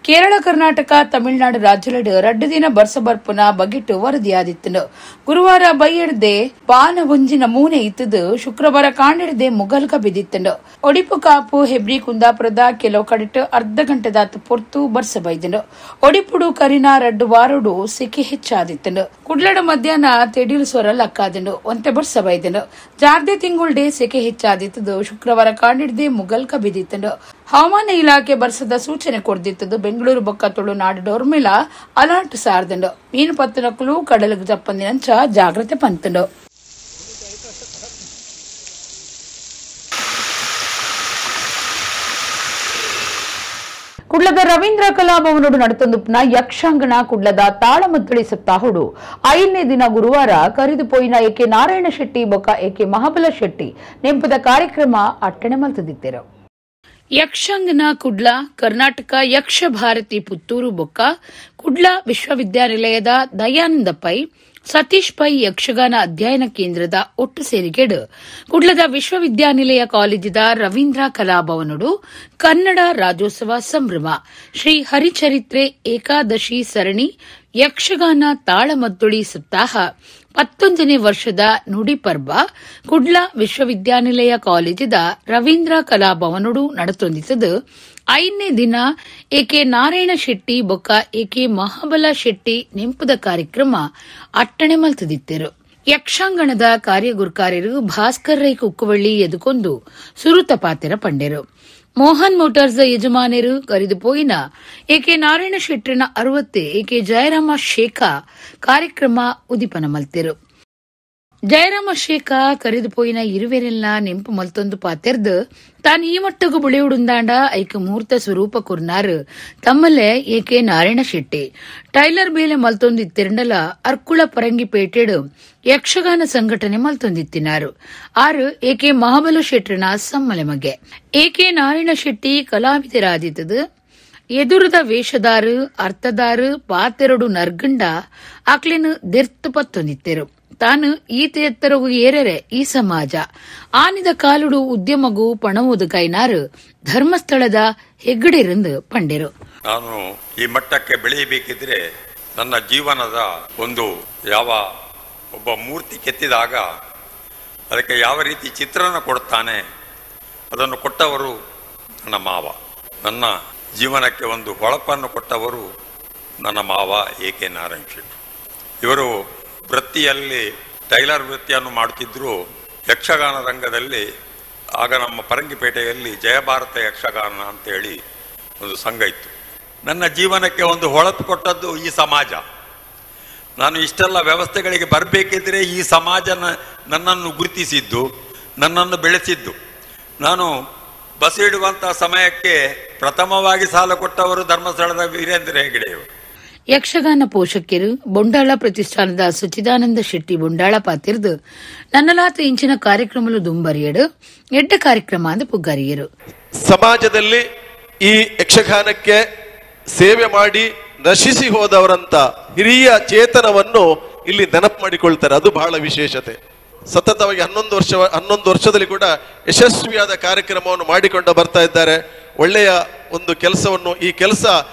ಕೇರಳ, ಕರ್ನಾಟಕ, ತಮಿಳುನಾಡು ರಾಜ್ಯಲೆಡ್ ರಡ್ಡು ದಿನ ಬರ್ಸ ಬರ್ಪುನ ಬಗೆಟ್ ವರದಿ ಆದಿತ್ತಂಡು. ಗುರುವಾರ ಬೈಯಡ್ದೆ ಪಾನ ಒಂಜಿ ನಮೂನೆ ಇತ್ತದು ಶುಕ್ರವಾರ ಕಾಂಡಿಡ್ದೆ ಮುಗಲ್ಕ ಬಿದ್ದಿತ್ತಂಡು. ಒಡಿಪು, ಕಾಪು, ಹೆಬ್ರಿ, ಕುಂದಾಪುರದ ಕೆಲವು ಕಡೆಟ್ ಅರ್ಧ ಗಂಟೆದಾತ್ ಪೊರ್ತು ಬರ್ಸ ಬೈದಂಡು. ಒಡಿಪುಡು ಕರಿನ ರಡ್ಡು ವಾರುಡು ಸೆಕೆ ಹೆಚ್ಚಾದಿತ್ತಂಡು. ಕುಡ್ಲಡು ಮಧ್ಯಾಹ್ನ ತೆಡಿಲು ಸ್ವರ ಲಕ್ಕಾದಂಡು ಒಂತೆ ಬರ್ಸ ಬೈದಂಡು. ಜಾರ್ದೆ ತಿಂಗುಳ್ಡೆ ಸೆಕೆ ಹೆಚ್ಚಾದಿತ್ತದು ಶುಕ್ರವಾರ ಕಾಂಡಿಡ್ದೆ ಮುಗಲ್ಕ ಬಿದ್ದಿತ್ತಂಡು. ಹವಾಮಾನ ಇಲಾಖೆ ಬರ್ಸದ ಸೂಚನೆ ಕೊಡ್ದಿತ್ತದು. ಬೆಂಗಳೂರು ಬೊಕ್ಕ ತುಳುನಾಡು ಡೋರ್ಮಿಲ ಅಲರ್ಟ್ ಸಾರ್ದಂಡು. ಮೀನು ಪತ್ತನಕ್ಕಲು ಕಡಲಿಗೆ ಜಪ್ಪಂದಿನಂಚ ಜಾಗ್ರತೆ ಪಂತಂಡು. ಕುಡ್ಲದ ರವೀಂದ್ರ ಕಲಾಭವನೋಡು ನಡತೊಂದುಪ್ನ ಯಕ್ಷಾಂಗಣ ಕುಡ್ಲದ ತಾಳಮದ್ದಳಿ ಸಪ್ತಾಹುಡು 5ನೇ ದಿನ ಗುರುವಾರ ಕರಿದು ಪೋಯಿನ ಎಕೆ ನಾರಾಯಣ ಶೆಟ್ಟಿ ಬೊಕ್ಕ ಎಕೆ ಮಹಾಬಲ ಶೆಟ್ಟಿ ನೆಂಪದ ಕಾರ್ಯಕ್ರಮ ಅಟ್ಟಣೆ ಮಲ್ತದಿತ್ತೇರು. ಯಕ್ಷಾಂಗಣ ಕುಡ್ಲ ಕರ್ನಾಟಕ ಯಕ್ಷ ಭಾರತಿ ಪುತ್ತೂರು ಬೊಕ್ಕ ಕುಡ್ಲ ವಿಶ್ವವಿದ್ಯಾನಿಲಯದ ದಯಾನಂದ ಪೈ ಸತೀಶ್ ಪೈ ಯಕ್ಷಗಾನ ಅಧ್ಯಯನ ಕೇಂದ್ರದ ಒಟ್ಟು ಸೇರಿಗೆಡು ಕುಡ್ಲದ ವಿಶ್ವವಿದ್ಯಾನಿಲಯ ಕಾಲೇಜಿದ ರವೀಂದ್ರ ಕಲಾಭವನಡು ಕನ್ನಡ ರಾಜ್ಯೋತ್ಸವ ಸಂಭ್ರಮ ಶ್ರೀ ಹರಿಚರಿತ್ರೆ ಏಕಾದಶಿ ಸರಣಿ ಯಕ್ಷಗಾನ ತಾಳಮದ್ದೊಳಿ ಸಪ್ತಾಹ 19ನೇ ವರ್ಷದ ನುಡಿಪರ್ಬ ಕುಡ್ಲ ವಿಶ್ವವಿದ್ಯಾನಿಲಯ ಕಾಲೇಜಿದ ರವೀಂದ್ರ ಕಲಾಭವನಡು ನಡೆತೊಂದಿತ್ತದು. 5ನೇ ದಿನ ಎಕೆ ನಾರಾಯಣ ಶೆಟ್ಟಿ ಬೊಕ್ಕ ಎಕೆ ಮಹಾಬಲ ಶೆಟ್ಟಿ ನೆಂಪುದ ಕಾರ್ಯಕ್ರಮ ಅಟ್ಟಣೆ ಮಲ್ತದಿತ್ತರು. ಯಕ್ಷಾಂಗಣದ ಕಾರ್ಯಗುರ್ಕಾರ್ಯರು ಭಾಸ್ಕರ್ ರೈ ಕುಕ್ಕುವಳ್ಳಿ ಎದುಕೊಂದು ಸುರುತ ಪಾತೆರ ಪಂಡೆರು. ಮೋಹನ್ ಮೋಟಾರ್ಸ್ ಯಜಮಾನರು ಕರೆದು ಪೋಯಿನ ಎಕೆ ನಾರಾಯಣ ಶೆಟ್ಟರನ 60 ಎಕೆ ಜಯರಾಮ ಶೇಖ ಕಾರ್ಯಕ್ರಮ ಉದಿಪನ ಮಲ್ತೆರು. ಜಯರಾಮ ಶೇಖ ಕರೆದು ಪೋಯಿನ ಇರುವೆರೆಲ್ಲ ನೆಂಪು ಮಲ್ತೊಂದು ಪಾತೆರ್ದು ತಾನು ಈ ಮಟ್ಟಗು ಬುಳೆಯುಡುಂದಾಂಡ ಐಕ ಮೂರ್ತ ಸ್ವರೂಪ ಕುರ್ನಾರು ತಮ್ಮಲೆ ಎಕೆ ನಾರಾಯಣ ಶೆಟ್ಟಿ ಟೈಲರ್ ಬೇಲೆ ಮಲ್ತೊಂದಿತ್ತಿರಂಡಲ ಅರ್ಕುಳ ಪರಂಗಿಪೇಟೆಡು ಯಕ್ಷಗಾನ ಸಂಘಟನೆ ಮಲ್ತೊಂದಿತ್ತಿನಾರು. ಆರು ಎಕೆ ಮಹಾಬಲ ಶೆಟ್ಟರನ ಸಮ್ಮಲೆ ಮಗೆ. ಎಕೆ ನಾರಾಯಣ ಶೆಟ್ಟಿ ಕಲಾವಿದರಾದಿತ್ತದು. ಎದುರದ ವೇಷದಾರು ಅರ್ಥದಾರು ಪಾತೆರಡು ನರ್ಗಂಡ ಆಕ್ಲಿನ ದೆರ್ತು ಪತ್ತೊಂದಿತ್ತೆರು. ತಾನು ಈತ ಎತ್ತರಗು ಏರೆರೆ ಈ ಸಮಾಜ ಆನಿದ ಕಾಲುಡು ಉದ್ಯಮಗೂ ಪಣವುದು ಕೈನಾರು ಧರ್ಮಸ್ಥಳದ ಹೆಗ್ಗಡೆರೆಂದು ಪಂಡೆರು. ನಾನು ಈ ಮಟ್ಟಕ್ಕೆ ಬೆಳೆಯಬೇಕಿದ್ರೆ ನನ್ನ ಜೀವನದ ಒಂದು ಯಾವ ಒಬ್ಬ ಮೂರ್ತಿ ಕೆತ್ತಿದಾಗ ಅದಕ್ಕೆ ಯಾವ ರೀತಿ ಚಿತ್ರಣ ಕೊಡ್ತಾನೆ ಅದನ್ನು ಕೊಟ್ಟವರು ನನ್ನ ಮಾವ. ನನ್ನ ಜೀವನಕ್ಕೆ ಒಂದು ಹೊಳಪನ್ನು ಕೊಟ್ಟವರು ನನ್ನ ಮಾವ ಎ ಕೆ ನಾರಾಯಣ ಶೆಟ್ಟಿ. ಇವರು ವೃತ್ತಿಯಲ್ಲಿ ಟೈಲರ್ ವೃತ್ತಿಯನ್ನು ಮಾಡುತ್ತಿದ್ದರು. ಯಕ್ಷಗಾನ ರಂಗದಲ್ಲಿ ಆಗ ನಮ್ಮ ಪರಂಗಿಪೇಟೆಯಲ್ಲಿ ಜಯಭಾರತ ಯಕ್ಷಗಾನ ಅಂತೇಳಿ ಒಂದು ಸಂಘ ಇತ್ತು. ನನ್ನ ಜೀವನಕ್ಕೆ ಒಂದು ಹೊಳಪು ಕೊಟ್ಟದ್ದು ಈ ಸಮಾಜ. ನಾನು ಇಷ್ಟೆಲ್ಲ ವ್ಯವಸ್ಥೆಗಳಿಗೆ ಬರಬೇಕಿದ್ರೆ ಈ ಸಮಾಜ ನನ್ನನ್ನು ಗುರುತಿಸಿದ್ದು, ನನ್ನನ್ನು ಬೆಳೆಸಿದ್ದು. ನಾನು ಬಸ್ ಇಡುವಂಥ ಸಮಯಕ್ಕೆ ಪ್ರಥಮವಾಗಿ ಸಾಲ ಕೊಟ್ಟವರು ಧರ್ಮಸ್ಥಳದ ವೀರೇಂದ್ರ ಹೆಗಡೆಯವರು. ಯಕ್ಷಗಾನ ಪೋಷಕರು ಬೊಂಡಾಳ ಪ್ರತಿಷ್ಠಾನದ ಸಚ್ಚಿದಾನಂದ ಶೆಟ್ಟಿ ಬೊಂಡಾಳ ಪಾತಿರ್ದು ನನ್ನಲಾತ ಇಂಚಿನ ಕಾರ್ಯಕ್ರಮಲು ದುಂಬರಿಯಡು ಎಡ್ಡ ಕಾರ್ಯಕ್ರಮ ಅಂದ ಪುಗ್ಗಾರಿಯರು. ಸಮಾಜದಲ್ಲಿ ಈ ಯಕ್ಷಗಾನಕ್ಕೆ ಸೇವೆ ಮಾಡಿ ನಶಿಸಿ ಹೋದವರಂತ ಹಿರಿಯ ಚೇತನವನ್ನು ಇಲ್ಲಿ ನೆನಪು ಮಾಡಿಕೊಳ್ತಾರೆ. ಅದು ಬಹಳ ವಿಶೇಷತೆ. ಸತತವಾಗಿ 11 ವರ್ಷದಲ್ಲಿ ಕೂಡ ಯಶಸ್ವಿಯಾದ ಕಾರ್ಯಕ್ರಮವನ್ನು ಮಾಡಿಕೊಂಡು ಬರ್ತಾ ಇದ್ದಾರೆ. ಒಳ್ಳೆಯ ಒಂದು ಕೆಲಸವನ್ನು, ಈ ಕೆಲಸ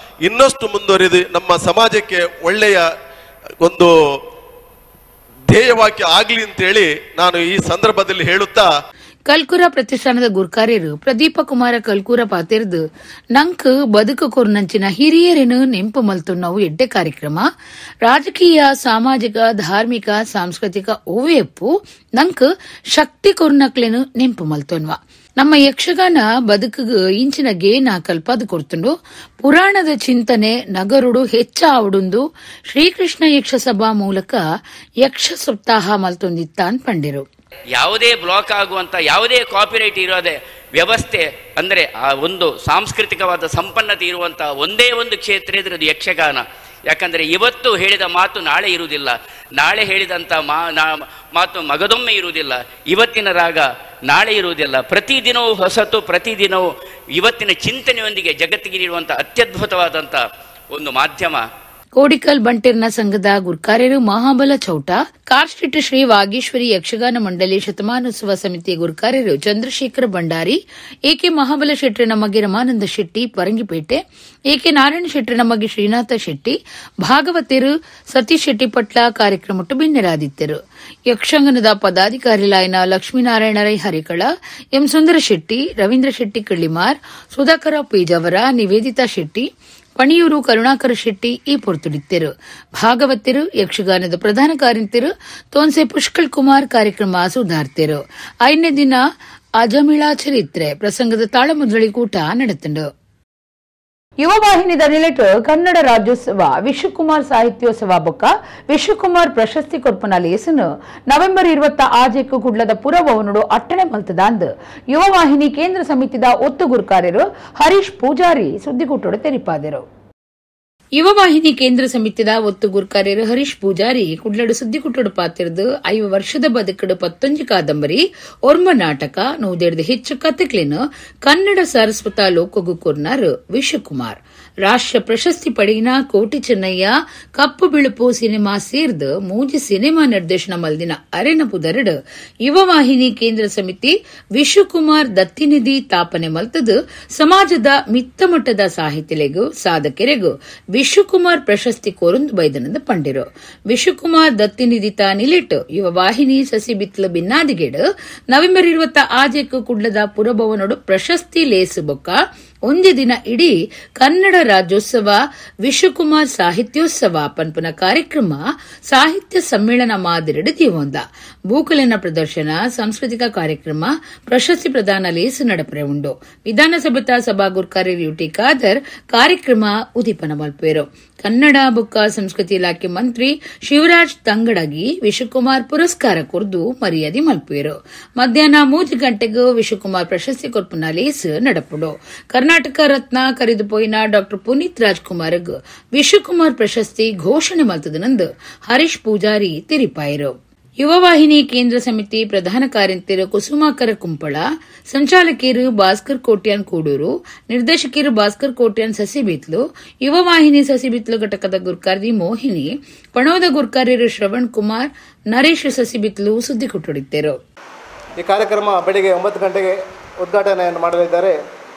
ಇನ್ನಷ್ಟು ಮುಂದುವರಿದು ನಮ್ಮ ಸಮಾಜಕ್ಕೆ ಒಳ್ಳೆಯ ಒಂದು ಧ್ಯೇಯವಾಕ್ಯ ಆಗಲಿ ಅಂತೇಳಿ ನಾನು ಈ ಸಂದರ್ಭದಲ್ಲಿ ಹೇಳುತ್ತಾ, ಕಲ್ಕುರ ಪ್ರತಿಷ್ಠಾನದ ಗುರ್ಕಾರ್ಯರು ಪ್ರದೀಪ ಕುಮಾರ ಕಲ್ಕೂರ ಪಾತಿರ್ದು ನಂಕ್ ಬದುಕು ಕೊರ್ನಂಚಿನ ಹಿರಿಯರೇನು ನೆಂಪು ಮಲ್ತುನ್ನವು ಎಡ್ಡೆ ಕಾರ್ಯಕ್ರಮ ರಾಜಕೀಯ ಸಾಮಾಜಿಕ ಧಾರ್ಮಿಕ ಸಾಂಸ್ಕೃತಿಕ ಓವೆಪ್ಪು ನಂಕ್ ಶಕ್ತಿ ಕೊರ್ನಕ್ಲೇನು ನೆಂಪು ಮಲ್ತೊನ್ವ. ನಮ್ಮ ಯಕ್ಷಗಾನ ಬದುಕುಗು ಇಂಚಿನ ಗೇನ ಕಲ್ಪದು ಕೊರ್ತುಂಡು. ಪುರಾಣದ ಚಿಂತನೆ ನಗರುಡು ಹೆಚ್ಚ ಆವಡುಂದು ಶ್ರೀಕೃಷ್ಣ ಯಕ್ಷಸಭಾ ಮೂಲಕ ಯಕ್ಷ ಸಪ್ತಾಹ ಮಲ್ತೊಂದಿತ್ತಾನ್ ಪಂಡಿರು. ಯಾವುದೇ ಬ್ಲಾಕ್ ಆಗುವಂಥ ಯಾವುದೇ ಕಾಪಿರೈಟ್ ಇರೋದೇ ವ್ಯವಸ್ಥೆ ಅಂದರೆ ಆ ಒಂದು ಸಾಂಸ್ಕೃತಿಕವಾದ ಸಂಪನ್ನತೆ ಇರುವಂಥ ಒಂದೇ ಒಂದು ಕ್ಷೇತ್ರ ಇದ್ರೆ ಅದು ಯಕ್ಷಗಾನ. ಯಾಕಂದರೆ ಇವತ್ತು ಹೇಳಿದ ಮಾತು ನಾಳೆ ಇರುವುದಿಲ್ಲ, ನಾಳೆ ಹೇಳಿದಂಥ ಮಾತು ಮಗದೊಮ್ಮೆ ಇರುವುದಿಲ್ಲ, ಇವತ್ತಿನ ರಾಗ ನಾಳೆ ಇರುವುದಿಲ್ಲ. ಪ್ರತಿದಿನವೂ ಹೊಸತು, ಪ್ರತಿದಿನವೂ ಇವತ್ತಿನ ಚಿಂತನೆಯೊಂದಿಗೆ ಜಗತ್ತಿಗೆ ನೀಡುವಂಥ ಅತ್ಯದ್ಭುತವಾದಂಥ ಒಂದು ಮಾಧ್ಯಮ. Kodikal ಬಂಟೆರ್ನ ಸಂಘದ ಗುರ್ಕಾರ್ಯರು ಮಹಾಬಲ ಚೌಟ, ಕಾರ್ಸ್ಟ್ರೀಟ್ ಶ್ರೀ ವಾಗೀಶ್ವರಿ ಯಕ್ಷಗಾನ ಮಂಡಳಿ ಶತಮಾನೋತ್ಸವ ಸಮಿತಿ ಗುರ್ಕಾರ್ಯರು ಚಂದ್ರಶೇಖರ ಭಂಡಾರಿ, ಎಕೆ ಮಹಾಬಲ ಶೆಟ್ಟರ ಮಗೆ ರಮಾನಂದ ಶೆಟ್ಟಿ ಪರಂಗಿಪೇಟೆ, ಎಕೆ ನಾರಾಯಣ ಶೆಟ್ಟರ ಮಗೆ ಶ್ರೀನಾಥ ಶೆಟ್ಟಿ, ಭಾಗವತರು ಸತೀಶ್ ಶೆಟ್ಟಿ ಪಟ್ಲ ಕಾರ್ಯಕ್ರಮಟ್ಟು ಬಿನ್ನೆರಾದಿತ್ತರು. ಯಕ್ಷಗಾನದ ಪದಾಧಿಕಾರಿಲಾಯನ ಲಕ್ಷ್ಮೀನಾರಾಯಣ ರೈ ಹರಿಕಳ, ಎಂ ಸುಂದರ ಶೆಟ್ಟಿ, ರವೀಂದ್ರ ಶೆಟ್ಟಿ ಕಳ್ಳಿಮಾರ್, ಸುಧಾಕರ ಪೇಜಾವರ, ನಿವೇದಿತಾ ಶೆಟ್ಟಿ, ಪಣಿಯೂರು ಕರುಣಾಕರ ಶೆಟ್ಟಿ ಈ ಪೊರ್ತುಡಿತ್ತರು. ಭಾಗವತರು ಯಕ್ಷಗಾನದ ಪ್ರಧಾನ ಕಾರ್ಯಂತರು ತೋನ್ಸೆ ಪುಷ್ಕಳ್ ಕುಮಾರ್ ಕಾರ್ಯಕ್ರಮ ಸುಧಾರ್ತೆರು. ಐದನೇ ದಿನ ಅಜಮಿಳಾ ಚರಿತ್ರೆ ಪ್ರಸಂಗದ ತಾಳಮುದ್ರಳಿ ಕೂಟ ನಡೆತಂಡು. ಯುವ ವಾಹಿನಿದ ನಿಲೆಟ್ ಕನ್ನಡ ರಾಜ್ಯೋತ್ಸವ ವಿಶ್ವಕುಮಾರ್ ಸಾಹಿತ್ಯೋತ್ಸವ ಬೊಕ್ಕ ವಿಶ್ವಕುಮಾರ್ ಪ್ರಶಸ್ತಿ ಕೊರ್ಪುನ ಲೇಸನು ನವೆಂಬರ್ 26 ಕುಡ್ಲದ ಪುರಭವನಡು ಅಟ್ಟಣೆ ಮಲ್ತದಾಂದ್ ಯುವ ವಾಹಿನಿ ಕೇಂದ್ರ ಸಮಿತಿದ ಒತ್ತು ಗುರುಕಾರ್ಯರು ಹರೀಶ್ ಪೂಜಾರಿ ಸುದ್ದಿಗೂಟೋಡು ತೆರಿಪಾದರು. ಯುವವಾಹಿನಿ ಕೇಂದ್ರ ಸಮಿತಿದ ಒತ್ತು ಗುರ್ಕಾರ್ಯರು ಹರೀಶ್ ಪೂಜಾರಿ ಕುಡ್ಲಡು ಸುದ್ದಿಕುಟ್ಟಡು ಪಾತಿರ್ದು 5 ವರ್ಷದ ಬದುಕಡು 19 ಕಾದಂಬರಿ, ಒರ್ಮ ನಾಟಕ, 105 ಹೆಚ್ಚು ಕತೆಕ್ಲೆನು ಕನ್ನಡ ಸಾರಸ್ವತ ಲೋಕಗು ಕೊರ್ನಾರು ವಿಶ್ವಕುಮಾರ್. ರಾಷ್ಟ್ರ ಪ್ರಶಸ್ತಿ ಪಡೆಯಿನ ಕೋಟಿ ಚೆನ್ನಯ್ಯ ಕಪ್ಪು ಬಿಳುಪು ಸಿನಿಮಾ ಸೇರ್ದು 3 ಸಿನಿಮಾ ನಿರ್ದೇಶನ ಮಲ್ದಿನ ಅರೆನ ಪುದರಡು ಯುವವಾಹಿನಿ ಕೇಂದ್ರ ಸಮಿತಿ ವಿಶ್ವಕುಮಾರ್ ದತ್ತಿನಿಧಿ ತಾಪನೆ ಮಲ್ತದು ಸಮಾಜದ ಮಿತ್ತಮಟ್ಟದ ಸಾಹಿತಿಲೆಗೂ ಸಾಧಕರಿಗೂ ವಿಶ್ವಕುಮಾರ್ ಪ್ರಶಸ್ತಿ ಕೋರುಂದು ಬೈದನಂದ ಪಂಡಿರು. ವಿಶ್ವಕುಮಾರ್ ದತ್ತಿನಿಧಿ ತಾನಿಲಿಟ್ಟು ಯುವವಾಹಿನಿ ಸಸಿಬಿತ್ಲು ಬಿನ್ನಾದಿಗೇಡು ನವೆಂಬರ್ 26 ಕುಡ್ಲದ ಪುರಭವನೋಡು ಪ್ರಶಸ್ತಿ ಲೇಸು ಬೊಕ್ಕ ಒಂದೇ ದಿನ ಇಡೀ ಕನ್ನಡ ರಾಜ್ಯೋತ್ಸವ ವಿಶ್ವಕುಮಾರ್ ಸಾಹಿತ್ಯೋತ್ಸವ ಪನ್ಪುನ ಕಾರ್ಯಕ್ರಮ ಸಾಹಿತ್ಯ ಸಮ್ಮೇಳನ ಮಾದಿರಡು ದೀವೊಂದ ಬೂಕಲಿನ ಪ್ರದರ್ಶನ, ಸಾಂಸ್ಕೃತಿಕ ಕಾರ್ಯಕ್ರಮ, ಪ್ರಶಸ್ತಿ ಪ್ರದಾನ ಲೇಸು ನಡಪರೆ ಉಂಡು. ವಿಧಾನಸಭೆತ ಸಭಾಗುರ್ಕಾರ್ಯರು ಯುಟಿ ಖಾದರ್ ಕಾರ್ಯಕ್ರಮ ಉದೀಪನ ಮಲ್ಪೇರು. ಕನ್ನಡ ಬುಕ್ಕ ಸಂಸ್ಕೃತಿ ಇಲಾಖೆ ಮಂತ್ರಿ ಶಿವರಾಜ್ ತಂಗಡಗಿ ವಿಶ್ವಕುಮಾರ್ ಪುರಸ್ಕಾರ ಕೊರ್ದು ಮರ್ಯಾದೆ ಮಲ್ಪೇರು. ಮಧ್ಯಾಹ್ನ 3 ಗಂಟೆಗೂ ವಿಶ್ವಕುಮಾರ್ ಪ್ರಶಸ್ತಿ ಕೊರ್ಪುನ ಲೇಸು ನಡಪುಡು. ಕರ್ನಾಟಕ ರತ್ನ ಕರೆದುಪೋಯಿನ ಡಾ ಪುನೀತ್ ರಾಜ್ಕುಮಾರ್ಗ್ ವಿಶ್ವಕುಮಾರ್ ಪ್ರಶಸ್ತಿ ಘೋಷಣೆ ಮಲ್ತದನಂದು ಹರೀಶ್ ಪೂಜಾರಿ ತೆರಿಪಾಯರು. ಯುವವಾಹಿನಿ ಕೇಂದ್ರ ಸಮಿತಿ ಪ್ರಧಾನ ಕಾರ್ಯಂತೆರು ಕುಸುಮಾಕರ ಕುಂಪಳ, ಸಂಚಾಲಕಿಯರು ಭಾಸ್ಕರ್ ಕೋಟ್ಯಾನ್ ಕೂಡೂರು, ನಿರ್ದೇಶಕಿಯರು ಭಾಸ್ಕರ್ ಕೋಟ್ಯಾನ್ ಸಸಿಬಿತ್ಲು, ಯುವವಾಹಿನಿ ಸಸಿಬಿತ್ಲು ಘಟಕದ ಗುರ್ಕಾರ್ದಿ ಮೋಹಿನಿ, ಪಣೋದ ಗುರ್ಕಾರ್ಯರು ಶ್ರವಣ್ ಕುಮಾರ್, ನರೇಶ್ ಸಸಿಬಿತ್ಲು ಸುದ್ದಿ ಕೊಟ್ಟುಡಿದ್ದರು. ಈ ಕಾರ್ಯಕ್ರಮ ಬೆಳಿಗ್ಗೆ 9 ಗಂಟೆಗೆ ಉದ್ಘಾಟನೆಯನ್ನು ಮಾಡಲಿದ್ದಾರೆ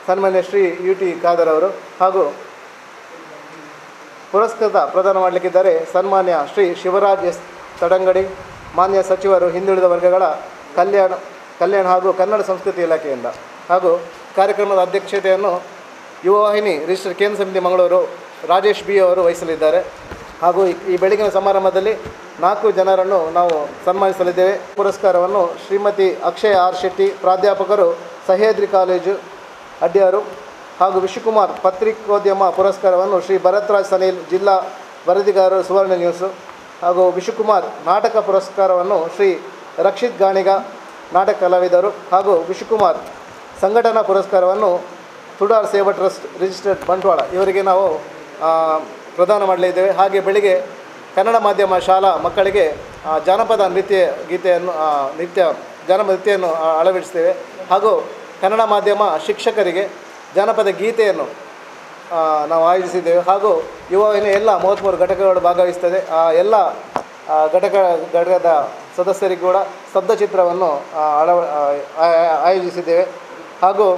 ಸನ್ಮಾನ್ಯ ಶ್ರೀ ಯು ಟಿ ಖಾದರ್ ಅವರು ಹಾಗೂ ಪುರಸ್ಕೃತ ಪ್ರದಾನ ಮಾಡಲಿಕ್ಕಿದ್ದಾರೆ ಸನ್ಮಾನ್ಯ ಶ್ರೀ ಶಿವರಾಜ್ ಎಸ್ ತಡಂಗಡಿ, ಮಾನ್ಯ ಸಚಿವರು ಹಿಂದುಳಿದ ವರ್ಗಗಳ ಕಲ್ಯಾಣ ಹಾಗೂ ಕನ್ನಡ ಸಂಸ್ಕೃತಿ ಇಲಾಖೆಯಿಂದ. ಹಾಗೂ ಕಾರ್ಯಕ್ರಮದ ಅಧ್ಯಕ್ಷತೆಯನ್ನು ಯುವವಾಹಿನಿ ರಿಜಿಸ್ಟರ್ ಕೇಂದ್ರ ಸಮಿತಿ ಮಂಗಳೂರು ರಾಜೇಶ್ ಬಿ ಅವರು ವಹಿಸಲಿದ್ದಾರೆ. ಹಾಗೂ ಈ ಬೆಳಗಿನ ಸಮಾರಂಭದಲ್ಲಿ 4 ಜನರನ್ನು ನಾವು ಸನ್ಮಾನಿಸಲಿದ್ದೇವೆ. ಪುರಸ್ಕಾರವನ್ನು ಶ್ರೀಮತಿ ಅಕ್ಷಯ್ ಆರ್ ಶೆಟ್ಟಿ, ಪ್ರಾಧ್ಯಾಪಕರು ಸಹ್ಯಾದ್ರಿ ಕಾಲೇಜು ಅಡ್ಯಾರು, ಹಾಗೂ ವಿಶ್ವಕುಮಾರ್ ಪತ್ರಿಕೋದ್ಯಮ ಪುರಸ್ಕಾರವನ್ನು ಶ್ರೀ ಭರತ್ರಾಜ್ ಸನೀಲ್, ಜಿಲ್ಲಾ ವರದಿಗಾರರು ಸುವರ್ಣ ನ್ಯೂಸು, ಹಾಗೂ ವಿಶ್ವಕುಮಾರ್ ನಾಟಕ ಪುರಸ್ಕಾರವನ್ನು ಶ್ರೀ ರಕ್ಷಿತ್ ಗಾಣಿಗ, ನಾಟಕ ಕಲಾವಿದರು, ಹಾಗೂ ವಿಶ್ವಕುಮಾರ್ ಸಂಘಟನಾ ಪುರಸ್ಕಾರವನ್ನು ತುಡಾರ್ ಸೇವಾ ಟ್ರಸ್ಟ್ ರಿಜಿಸ್ಟರ್ಡ್ ಬಂಟ್ವಾಳ ಇವರಿಗೆ ನಾವು ಪ್ರದಾನ ಮಾಡಲಿದ್ದೇವೆ. ಹಾಗೆ ಬೆಳಿಗ್ಗೆ ಕನ್ನಡ ಮಾಧ್ಯಮ ಶಾಲಾ ಮಕ್ಕಳಿಗೆ ಜಾನಪದ ನೃತ್ಯ ಗೀತೆಯನ್ನು ಜಾನಪದ ನೃತ್ಯವನ್ನು ಅಳವಡಿಸ್ತೇವೆ. ಹಾಗೂ ಕನ್ನಡ ಮಾಧ್ಯಮ ಶಿಕ್ಷಕರಿಗೆ ಜಾನಪದ ಗೀತೆಯನ್ನು ನಾವು ಆಯೋಜಿಸಿದ್ದೇವೆ. ಹಾಗೂ ಯುವವಾಹಿನಿ ಎಲ್ಲ 33 ಘಟಕಗಳು ಭಾಗವಹಿಸ್ತದೆ. ಆ ಎಲ್ಲ ಘಟಕದ ಸದಸ್ಯರಿಗೂ ಕೂಡ ಸ್ತಬ್ಧಚಿತ್ರವನ್ನು ಆಯೋಜಿಸಿದ್ದೇವೆ. ಹಾಗೂ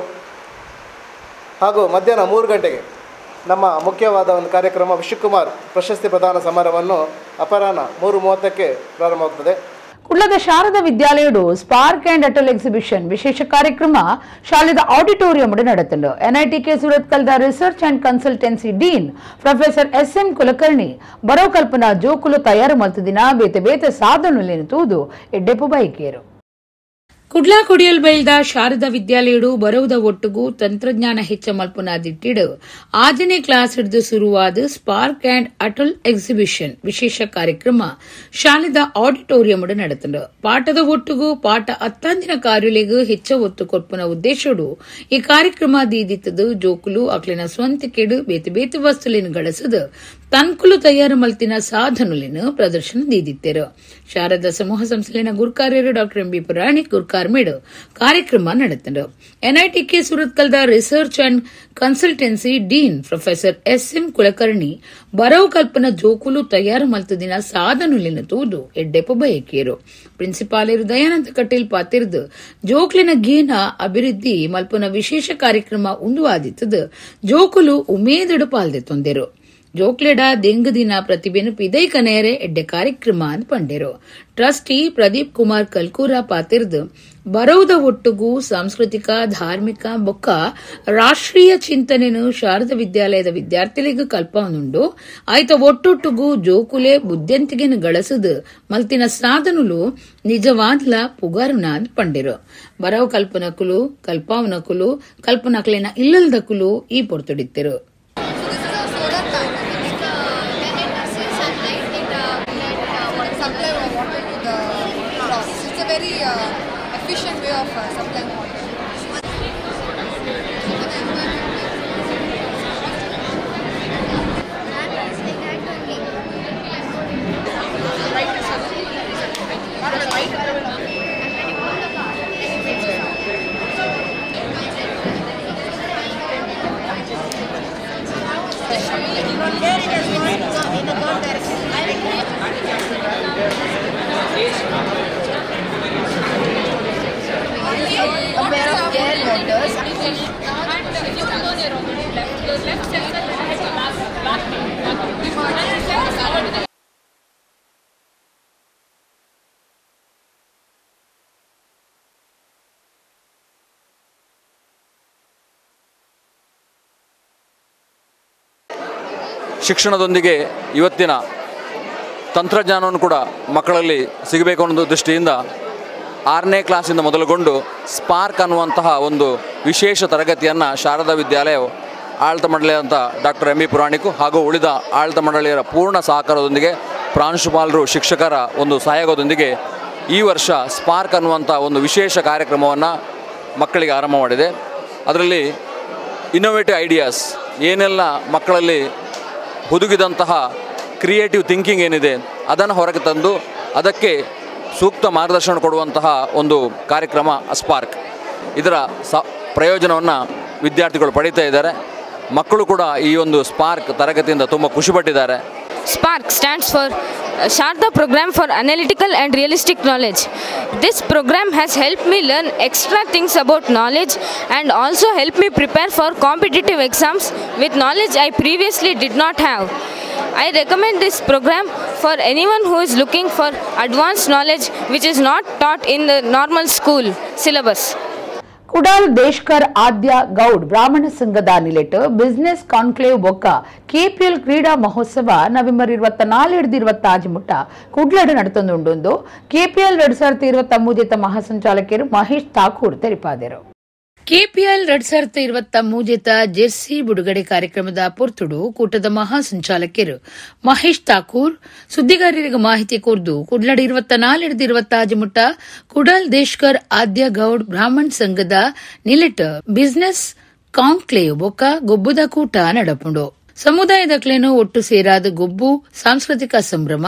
ಮಧ್ಯಾಹ್ನ 3 ಗಂಟೆಗೆ ನಮ್ಮ ಮುಖ್ಯವಾದ ಒಂದು ಕಾರ್ಯಕ್ರಮ ವಿಶ್ವಕುಮಾರ್ ಪ್ರಶಸ್ತಿ ಪ್ರದಾನ ಸಮಾರಂಭವನ್ನು ಅಪರಾಹ್ನ 3:30ಕ್ಕೆ ಪ್ರಾರಂಭವಾಗುತ್ತದೆ. ಕುಡ್ಲದ Sharada ವಿದ್ಯಾಲಯಡು spark and Atal exhibition ವಿಶೇಷ ಕಾರ್ಯಕ್ರಮ ಶಾಲೆದ ಆಡಿಟೋರಿಯಂ ನಡೆತಲು. ಎನ್ಐಟಿಕೆ ಸುರತ್ಕಲ್ದ research and consultancy dean professor SM Kulkarni ಬರೋ ಕಲ್ಪನಾ ಜೋಕುಲು ತಯಾರು ಮಲ್ತದಿನ ಬೇತೆ ಬೇತೆ ಸಾಧನಲೇನು ತೂದು ಎಡ್ಡೆಪು ಬೈಕೇರು. ಕುಡ್ಲಾ ಕೊಡಿಯಲ್ ಬೈಲ್ದ ಶಾರದಾ ವಿದ್ಯಾಲಯಡು ಬರವುದ ಒಟ್ಟುಗು ತಂತ್ರಜ್ಞಾನ ಹೆಚ್ಚ ಮಲ್ಪುನ ದಿಟ್ಟಿಡು 6ನೇ ಕ್ಲಾಸ್ ಹಿಡಿದು ಶುರುವಾದ spark and Atal exhibition ವಿಶೇಷ ಕಾರ್ಯಕ್ರಮ ಶಾಲೆದ ಆಡಿಟೋರಿಯಂ ನಡೆತಂಡು. ಪಾಠದ ಒಟ್ಟುಗು ಪಾಠ ಅತ್ತಂದಿನ ಕಾರ್ಯಲೆಗು ಹೆಚ್ಚ ಒತ್ತು ಕೊರ್ಪುನ ಉದ್ದೇಶಡು ಈ ಕಾರ್ಯಕ್ರಮ ದೀದಿತ್ತದು. ಜೋಕುಲು ಅಕ್ಲಿನ ಸ್ವಂತಿಕೆಡು ಬೇತೆ ಬೇತೆ ವಸ್ತುಲಿನ ಗಳಸದು ತನ್ಕುಲು ತಯಾರು ಮಲ್ತಿನ ಸಾಧನುಲಿನ ಪ್ರದರ್ಶನ ದೀದಿತ್ತೆರು. ಶಾರದಾ ಸಮೂಹ ಸಂಸ್ಥೆಲಿನ ಗುರ್ಕಾರ್ಯರು ಡಾಕ್ಟರ್ ಎಂಬಿ ಪುರಾಣಿಕ್ ಗುರ್ಕಾರ್ಮೇಡು ಕಾರ್ಯಕ್ರಮ ನಡೆತಂಡು. ಎನ್ಐಟಿಕೆ ಸುರತ್ಕಲ್ದ research and consultancy dean professor SM Kulkarni ಬರವು ಕಲ್ಪನ ಜೋಕುಲು ತಯಾರು ಮಲ್ತದಿನ ಸಾಧನುಲಿನ ತೂದು ಎಡ್ಡೆಪ ಬಯಕಿಯರು. ಪ್ರಿನ್ಸಿಪಾಲರು ದಯಾನಂದ ಕಟೀಲ್ ಪಾತಿರ್ದು ಜೋಕ್ಲಿನ ಗೇನ ಅಭಿವೃದ್ಧಿ ಮಲ್ಪನ ವಿಶೇಷ ಕಾರ್ಯಕ್ರಮ ಉಂದು ಆದಿತ್ತದು ಜೋಕುಲು ಉಮೇದಡು ಪಾಲ್ದೆ ತೊಂದೆರು. ಜೋಕ್ಲೆಡ ದೆಂಗು ದಿನ ಪ್ರತಿಭೆನು ಪಿದೈ ಕನೇರೆ ಎಡ್ಡೆ ಕಾರ್ಯಕ್ರಮ ಅಂತ ಪಂಡೆರು. ಟ್ರಸ್ಟಿ ಪ್ರದೀಪ್ ಕುಮಾರ್ ಕಲ್ಕೂರ ಪಾತಿರ್ದು ಬರೌದ ಒಟ್ಟುಗು ಸಾಂಸ್ಕೃತಿಕ ಧಾರ್ಮಿಕ ಬೊಕ್ಕ ರಾಷ್ಟ್ರೀಯ ಚಿಂತನೆನು ಶಾರದಾ ವಿದ್ಯಾಲಯದ ವಿದ್ಯಾರ್ಥಿಗಳಿಗೆ ಕಲ್ಪವನುಂಡು. ಆಯ್ತ ಒಟ್ಟೊಟ್ಟುಗು ಜೋಕುಲೆ ಬುದ್ಧಿಯಂತಿಗೆನು ಗಳಸದು ಮಲ್ತಿನ ಸಾಧನುಲು ನಿಜವಾದ್ಲ ಪುಗಾರುನ ಅಂತ ಪಂಡೆರು. ಬರವು ಕಲ್ಪನಕುಲು ಕಲ್ಪಾವನಕುಲು ಕಲ್ಪನಕಲಿನ ಇಲ್ಲಲ್ದಕುಲು ಈ ಪೊರ್ತುಡಿತ್ತಿರು. Efficient way of supplying water. A pair of gear motors. And if you go there, left, the left sensor has a back. ಶಿಕ್ಷಣದೊಂದಿಗೆ ಇವತ್ತಿನ ತಂತ್ರಜ್ಞಾನವನ್ನು ಕೂಡ ಮಕ್ಕಳಲ್ಲಿ ಸಿಗಬೇಕು ಅನ್ನೋ ದೃಷ್ಟಿಯಿಂದ 6ನೇ ಕ್ಲಾಸಿಂದ ಮೊದಲುಗೊಂಡು ಸ್ಪಾರ್ಕ್ ಅನ್ನುವಂತಹ ಒಂದು ವಿಶೇಷ ತರಗತಿಯನ್ನು ಶಾರದಾ ವಿದ್ಯಾಲಯವು ಆಡಳಿತ ಮಂಡಳಿಯಾದಂಥ ಡಾಕ್ಟರ್ ಎಂ ಬಿ ಪುರಾಣಿಕು ಹಾಗೂ ಉಳಿದ ಆಡಳಿತ ಮಂಡಳಿಯರ ಪೂರ್ಣ ಸಹಕಾರದೊಂದಿಗೆ ಪ್ರಾಂಶುಪಾಲರು ಶಿಕ್ಷಕರ ಒಂದು ಸಹಯೋಗದೊಂದಿಗೆ ಈ ವರ್ಷ ಸ್ಪಾರ್ಕ್ ಅನ್ನುವಂಥ ಒಂದು ವಿಶೇಷ ಕಾರ್ಯಕ್ರಮವನ್ನು ಮಕ್ಕಳಿಗೆ ಆರಂಭ ಮಾಡಿದೆ. ಅದರಲ್ಲಿ ಇನ್ನೋವೇಟಿವ್ ಐಡಿಯಾಸ್ ಏನೆಲ್ಲ ಮಕ್ಕಳಲ್ಲಿ ಹುದುಗಿದಂತಹ ಕ್ರಿಯೇಟಿವ್ ಥಿಂಕಿಂಗ್ ಏನಿದೆ ಅದನ್ನು ಹೊರಗೆ ತಂದು ಅದಕ್ಕೆ ಸೂಕ್ತ ಮಾರ್ಗದರ್ಶನ ಕೊಡುವಂತಹ ಒಂದು ಕಾರ್ಯಕ್ರಮ ಸ್ಪಾರ್ಕ್. ಇದರ ಪ್ರಯೋಜನವನ್ನು ವಿದ್ಯಾರ್ಥಿಗಳು ಪಡೀತಾ ಇದ್ದಾರೆ. ಮಕ್ಕಳು ಕೂಡ ಈ ಒಂದು ಸ್ಪಾರ್ಕ್ ತರಗತಿಯಿಂದ ತುಂಬ ಖುಷಿಪಟ್ಟಿದ್ದಾರೆ. SPARK stands for Sharda Program for Analytical and Realistic Knowledge. This program has helped me learn extra things about knowledge and also helped me prepare for competitive exams with knowledge I previously did not have. I recommend this program for anyone who is looking for advanced knowledge which is not taught in the normal school syllabus. Kudal Deshkar ಆದ್ಯ ಗೌಡ್ ಬ್ರಾಹ್ಮಣ ಸಂಘದ ನಿಲೆಟ್ business conclave ಬೊಕ್ಕ KPL ಕ್ರೀಡಾ ಮಹೋತ್ಸವ November 24-25 ಮುಟ್ಟ ಕುಡ್ಲಡು ನಡೆತೊಂದುಂಡು. KPL 2023 ಮಹಾಸಂಚಾಲಕರು ಮಹೇಶ್ ಠಾಕೂರ್ ತೆರಿಪಾದರು. ಕೆಪಿಎಲ್ 2023 ಜೆರ್ಸಿ ಬಿಡುಗಡೆ ಕಾರ್ಯಕ್ರಮದ ಪೊರ್ತುಡು ಕೂಟದ ಮಹಾಸಂಚಾಲಕರು ಮಹೇಶ್ ಠಾಕೂರ್ ಸುದ್ದಿಗಾರರಿಗೆ ಮಾಹಿತಿ ಕೋರ್ದು ಕುಡ್ಲಡು 24-25 ಮುಟ್ಟ ಕುಡಲ್ ದೇಶ್ಕರ್ ಆದ್ಯ ಗೌಡ್ ಬ್ರಾಹ್ಮಣ ಸಂಘದ ನಿಲೆಟ್ ಬಿಸಿನೆಸ್ ಕಾನ್ಕ್ಲೇವ್ ಬೊಕ್ಕ ಗೊಬ್ಬುದ ಕೂಟ ನಡಪುಂಡು. ಸಮುದಾಯದ ಕ್ಲೇನು ಒಟ್ಟು ಸೇರಾದ ಗೊಬ್ಬು ಸಾಂಸ್ಕೃತಿಕ ಸಂಭ್ರಮ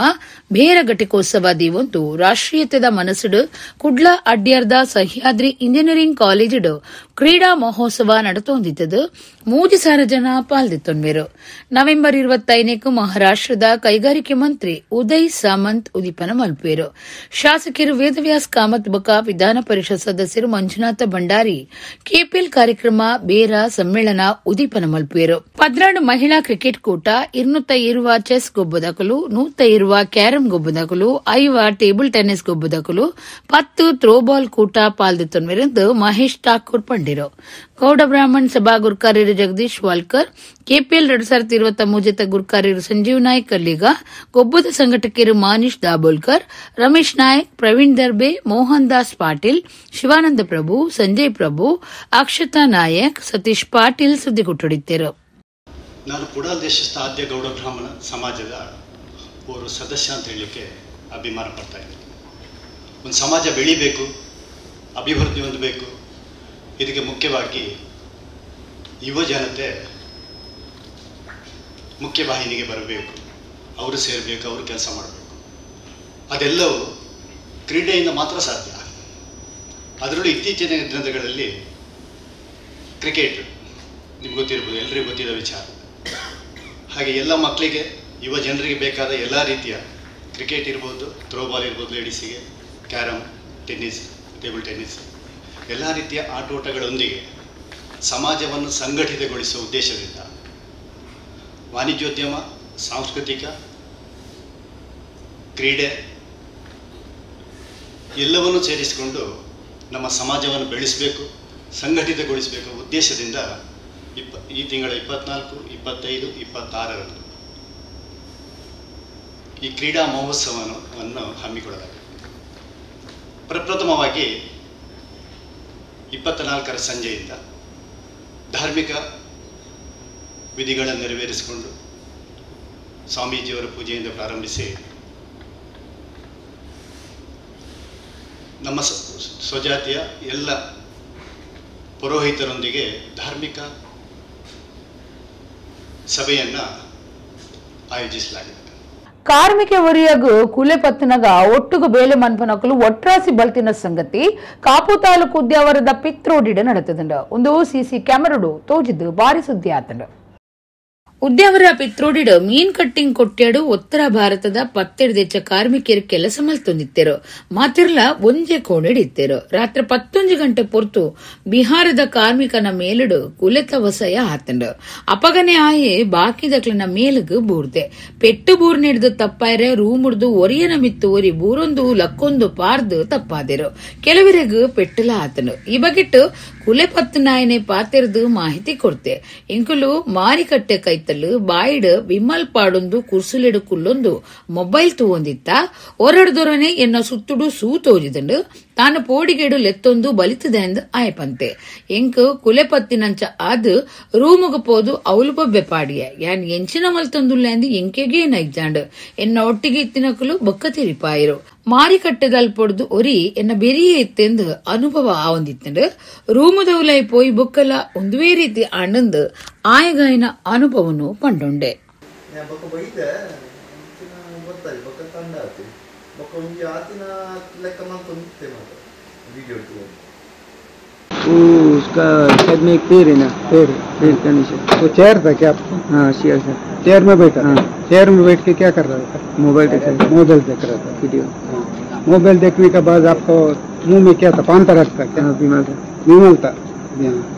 ಬೇರ ಘಟಿಕೋತ್ಸವ ದೀವೊಂದು ರಾಷ್ಟ್ರೀಯತೆದ ಮನಸ್ಸುಡು ಕುಡ್ಲ ಅಡ್ಯಾರ್ದ ಸಹ್ಯಾದ್ರಿ ಇಂಜಿನಿಯರಿಂಗ್ ಕಾಲೇಜಿಡು ಕ್ರೀಡಾ ಮಹೋತ್ಸವ ನಡೆತೊಂದಿತ್ತದು 3,000 ಜನ ಪಾಲ್ದಿತ್ತೊನ್ಮೇರು. ನವೆಂಬರ್ 25 ಮಹಾರಾಷ್ಟ್ರದ ಕೈಗಾರಿಕೆ ಮಂತ್ರಿ ಉದಯ್ ಸಾಮಂತ್ ಉದೀಪನ ಮಲ್ಪೇರು. ಶಾಸಕರು ವೇದವ್ಯಾಸ್ ಕಾಮತ್ ಬೊಕ್ಕ ವಿಧಾನ ಪರಿಷತ್ ಸದಸ್ಯರು ಮಂಜುನಾಥ ಭಂಡಾರಿ ಕೆಪಿಎಲ್ ಕಾರ್ಯಕ್ರಮ ಬೇರ ಸಮ್ಮೇಳನ ಉದೀಪನ ಮಲ್ಪೇರು. 12 ಮಹಿಳಾ ಕ್ರಿಕೆಟ್ ಕೂಟ, 220 ಚೆಸ್ ಗೊಬ್ಬದಕಲು, 120 ಕ್ಯಾರಂ ಗೊಬ್ಬದಕಲು, 5 ಟೇಬಲ್ ಟೆನ್ನಿಸ್ ಗೊಬ್ಬದಕಲು, 10 ಥ್ರೋಬಾಲ್ ಕೂಟ ಪಾಲ್ದಿತ್ತೊನ್ಮೆರೆಂದು ಮಹೇಶ್ ಠಾಕೂರ್ ಪಂಡಿರು. ಗೌಡ ಬ್ರಾಹ್ಮಣ್ ಸಭಾ ಗುರ್ಕಾರ್ಯರು ಜಗದೀಶ್ ವಾಲ್ಕರ್, ಕೆಪಿಎಲ್ 2023 ಗುರ್ಕಾರ್ಯರು ಸಂಜೀವ್ ನಾಯ್ಕ್ ಕಲ್ಲಿಗ, ಗೊಬ್ಬದ ಸಂಘಟಕರು ಮಾನೀಶ್ ದಾಬೋಲ್ಕರ್, ರಮೇಶ್ ನಾಯ್ಕ್, ಪ್ರವೀಣ್ ದರ್ಬೆ, ಮೋಹನ್ ದಾಸ್ ಪಾಟೀಲ್, ಶಿವಾನಂದ ಪ್ರಭು, ಸಂಜಯ್ ಪ್ರಭು, ಅಕ್ಷತಾ ನಾಯಕ್, ಸತೀಶ್ ಪಾಟೀಲ್ ಸುದ್ದಿಗುಟ್ಟುಡಿದ್ದರು. ನಾನು ಕುಡಾಲ್ ದೇಶಸ್ಥ ಆದ್ಯ ಗೌಡ ಬ್ರಾಹ್ಮಣ ಸಮಾಜದ ಓರ್ವ ಸದಸ್ಯ ಅಂತ ಹೇಳಲಿಕ್ಕೆ ಅಭಿಮಾನ ಪಡ್ತಾ ಇದ್ದೀನಿ. ಒಂದು ಸಮಾಜ ಬೆಳೀಬೇಕು, ಅಭಿವೃದ್ಧಿ ಹೊಂದಬೇಕು, ಇದಕ್ಕೆ ಮುಖ್ಯವಾಗಿ ಯುವ ಜನತೆ ಮುಖ್ಯವಾಹಿನಿಗೆ ಬರಬೇಕು, ಅವರು ಸೇರಬೇಕು, ಅವರು ಕೆಲಸ ಮಾಡಬೇಕು. ಅದೆಲ್ಲವೂ ಕ್ರೀಡೆಯಿಂದ ಮಾತ್ರ ಸಾಧ್ಯ. ಅದರಲ್ಲೂ ಇತ್ತೀಚಿನ ದಿನಗಳಲ್ಲಿ ಕ್ರಿಕೆಟ್ ನಿಮ್ಗೆ ಗೊತ್ತಿರ್ಬೋದು, ಎಲ್ರಿಗೂ ಗೊತ್ತಿರೋ ವಿಚಾರ. ಹಾಗೆ ಎಲ್ಲ ಮಕ್ಕಳಿಗೆ, ಯುವ ಜನರಿಗೆ ಬೇಕಾದ ಎಲ್ಲ ರೀತಿಯ ಕ್ರಿಕೆಟ್ ಇರ್ಬೋದು, ಥ್ರೋಬಾಲ್ ಇರ್ಬೋದು, ಲೇಡೀಸಿಗೆ carrom, tennis, table tennis, ಎಲ್ಲ ರೀತಿಯ ಆಟೋಟಗಳೊಂದಿಗೆ ಸಮಾಜವನ್ನು ಸಂಘಟಿತಗೊಳಿಸುವ ಉದ್ದೇಶದಿಂದ ವಾಣಿಜ್ಯೋದ್ಯಮ, ಸಾಂಸ್ಕೃತಿಕ, ಕ್ರೀಡೆ ಎಲ್ಲವನ್ನೂ ಸೇರಿಸಿಕೊಂಡು ನಮ್ಮ ಸಮಾಜವನ್ನು ಬೆಳೆಸಬೇಕು, ಸಂಘಟಿತಗೊಳಿಸಬೇಕು ಉದ್ದೇಶದಿಂದ ಈ ತಿಂಗಳ 24, 25, 26ರಂದು ಈ ಕ್ರೀಡಾ ಮಹೋತ್ಸವವನ್ನು ಹಮ್ಮಿಕೊಳ್ಳಲಾಗಿದೆ. ಪ್ರಪ್ರಥಮವಾಗಿ 24ರ ಸಂಜೆಯಿಂದ ಧಾರ್ಮಿಕ ವಿಧಿಗಳನ್ನು ನೆರವೇರಿಸಿಕೊಂಡು ಸ್ವಾಮೀಜಿಯವರ ಪೂಜೆಯಿಂದ ಪ್ರಾರಂಭಿಸಿ ನಮ್ಮ ಸ್ವಜಾತಿಯ ಎಲ್ಲ ಪುರೋಹಿತರೊಂದಿಗೆ ಧಾರ್ಮಿಕ ಸಭೆಯನ್ನು ಆಯೋಜಿಸಲಾಗಿದೆ. ಕಾರ್ಮಿಕ ಒರಿಯಗು ಕುಲೆ ಪತ್ತನಗ ಒಟ್ಟುಗು ಬೇಲೆ ಮನ್ಪನಕಲು ಒಟ್ರಾಸಿ ಬಲ್ತಿನ ಸಂಗತಿ ಕಾಪು ತಾಲೂಕು ಉದ್ಯಾವರದ ಪಿತ್ರೋಡಿಡ ನಡೆತದಂಡ ಒಂದು ಸಿಸಿ ಕ್ಯಾಮರಡು ತೋಜಿದ್ದು ಭಾರಿ ಸುದ್ದಿ ಆತಂಡ. ಉದ್ಯಾವರ ಪಿತ್ರೋಡಿಡ ಮೀನ್ ಕಟ್ಟಿಂಗ್ ಕೊಟ್ಟ್ಯಾಡು ಉತ್ತರ ಭಾರತದ ಪತ್ತೆಡ್ದೆಚ್ಚ ಕಾರ್ಮಿಕರು ಕೆಲಸ ಮಲ್ತೊಂದಿತ್ತೆರು ಮಾತಿರ್ಲ ಒಂಜೆ ಕೋಣೆಡಿತ್ತೆರು. ರಾತ್ರಿ 11 ಗಂಟೆ ಪೊರ್ತು ಬಿಹಾರದ ಕಾರ್ಮಿಕನ ಮೇಲುಡು ಕುಲೆತ ವಸಯ ಆತಂಡು. ಅಪಗನೆ ಆಯೆ ಬಾಕಿದಕ್ಲನ ಮೇಲುಗು ಬೂರ್ದೆ ಪೆಟ್ಟು ಬೂರ್ನೆಡ್ದು ತಪ್ಪಾಯ್ರೆ ರೂಮುಡ್ದು ಒರಿಯನ ಮಿತ್ತು ಒರಿ ಬೂರೊಂದು ಲಕ್ಕೊಂದು ಪಾರ್ದು ತಪ್ಪಾದೆರು. ಕೆಲವರಿಗೂ ಪೆಟ್ಟುಲ ಆತನು. ಈ ಬಗೆಟ್ಟು ಕುಲೆ ಪತ್ತು ನಾಯನೆ ಪಾತೆರ್ದು ಮಾಹಿತಿ ಕೊಡ್ತೆ. ಇಂಕುಲು ಮಾರಿಕಟ್ಟೆ ಕೈತಲ್ಲು ಬಾಯಿಡ್ ವಿಮಲ್ ಪಾಡೊಂದು ಕುರ್ಸುಲೆಡು ಕುಲ್ಲೊಂದು ಮೊಬೈಲ್ ತೂವೊಂದಿತ್ತ ಒರಡ್ದೊರನೆ ಎನ್ನ ಸುತ್ತುಡು ಸೂ ತೋಜಿದಂಡು ತಾನು ಪೋಡಿಗೇಡು ಲೆತ್ತೊಂದು ಬಲಿತದೆ ಎಂದು ಆಯಪಂತೆ. ಎಂಕ್ ಕುಲೆ ಪತ್ತಿನಂಚ ಆದ್ ರೂಮುಗು ಪೋದು ಅವಲು ಬೊಬ್ಬೆ ಪಾಡಿಯ ಯಾನ್ ಎಂಚಿನ ಮಲ್ತೊಂದುಲ್ಲ ಎಂದು ಎಂಕೆಗೆ ನೈಜಾಂಡ್ ಎನ್ನ ಒಟ್ಟಿಗೆ ಇತ್ತಿನಕುಲು ಬೊಕ್ಕ ತಿರಿಪಾಯಿರು. ಮಾರಿಕಟ್ಟೆದಲ್ ಪೊಡ್ದು ಒರಿ ಎನ್ನ ಬೆರಿಯೇ ಇತ್ತೆಂದು ಅನುಭವ ಆವೊಂದಿತ್ತಂಡು ರೂಮುದೌಲೈ ಪೋಯಿ ಬೊಕ್ಕಲ ಒಂದುವೇ ರೀತಿ ಆನಂದ್ ಆಯಗಾಯನ ಅನುಭವನು ಪಂಡೊಂಡೆ. उसका साइड में एक पेड़ है ना, पेड़ पेड़ का नीचे वो चेयर था क्या आपको? हाँ, चेयर था। चेयर में बैठा? हाँ। चेयर में बैठ के क्या कर रहा था? मोबाइल देख रहा था। मोबाइल देख रहा था, वीडियो। मोबाइल देखने के बाद आपको मुंह में क्या था? पान तरस था क्या? हाँ, बीमार था। बीमार था।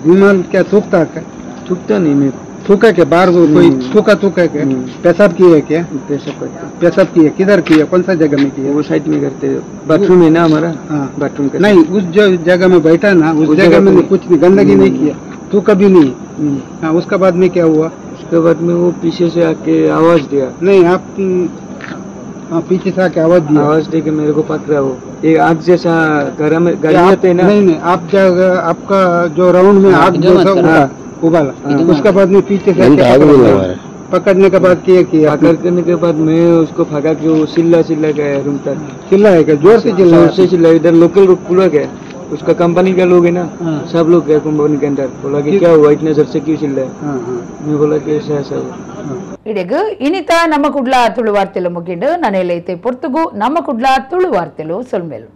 बीमार क्या थूकता क्या? थूकता नहीं, मैं थूका के बाहर कोई थूका थूका के पेशाब किया क्या? पेशाब करते। पेशाब किया किधर किया, कौन सा जगह में किया? वो साइड में करते, बाथरूम है ना हमारा। हाँ, बाथरूम का नहीं, उस जो जगह में बैठा ना उस जगह में कुछ नहीं, गंदगी नहीं किया, थूका भी नहीं। हाँ, उसका बाद में क्या हुआ? उसके बाद में वो पीछे से आके आवाज दिया। नहीं आप, हाँ, पीछे से आके आवाज दिया। आवाज दे के मेरे को पकड़ा वो ये आग जैसा घर में गाड़ी आते है ना। नहीं नहीं, आप आपका जो राउंड में आग जैसा उबाला, उसका बाद में पीछे से पकड़ने के बाद किया किया पकड़ने के बाद मैं उसको भगा के वो चिल्ला चिल्ला गया रूम तक। चिल्ला है क्या? जोर से चिल्ला? जोर से चिल्ला। इधर लोकल पूरा गया, उसका कंपनी का लोग है ना, सब लोग गए कंपनी के अंदर। बोला कि क्या हुआ इतने जोर से क्यों चिल्लाए? मैं बोला कि ऐसा ऐसा हुआ। ಇಡೆಗ್ ಇನಿತ ನಮ್ಮ ಕುಡ್ಲ ತುಳು ವಾರ್ತೆಲು ಮುಗಿಂಡು ನನೆಲೈತೆ ಪೊರ್ತುಗು ನಮ್ಮ ಕುಡ್ಲ ತುಳು ವಾರ್ತೆಲು ಸೊಲ್ಮೇಲು.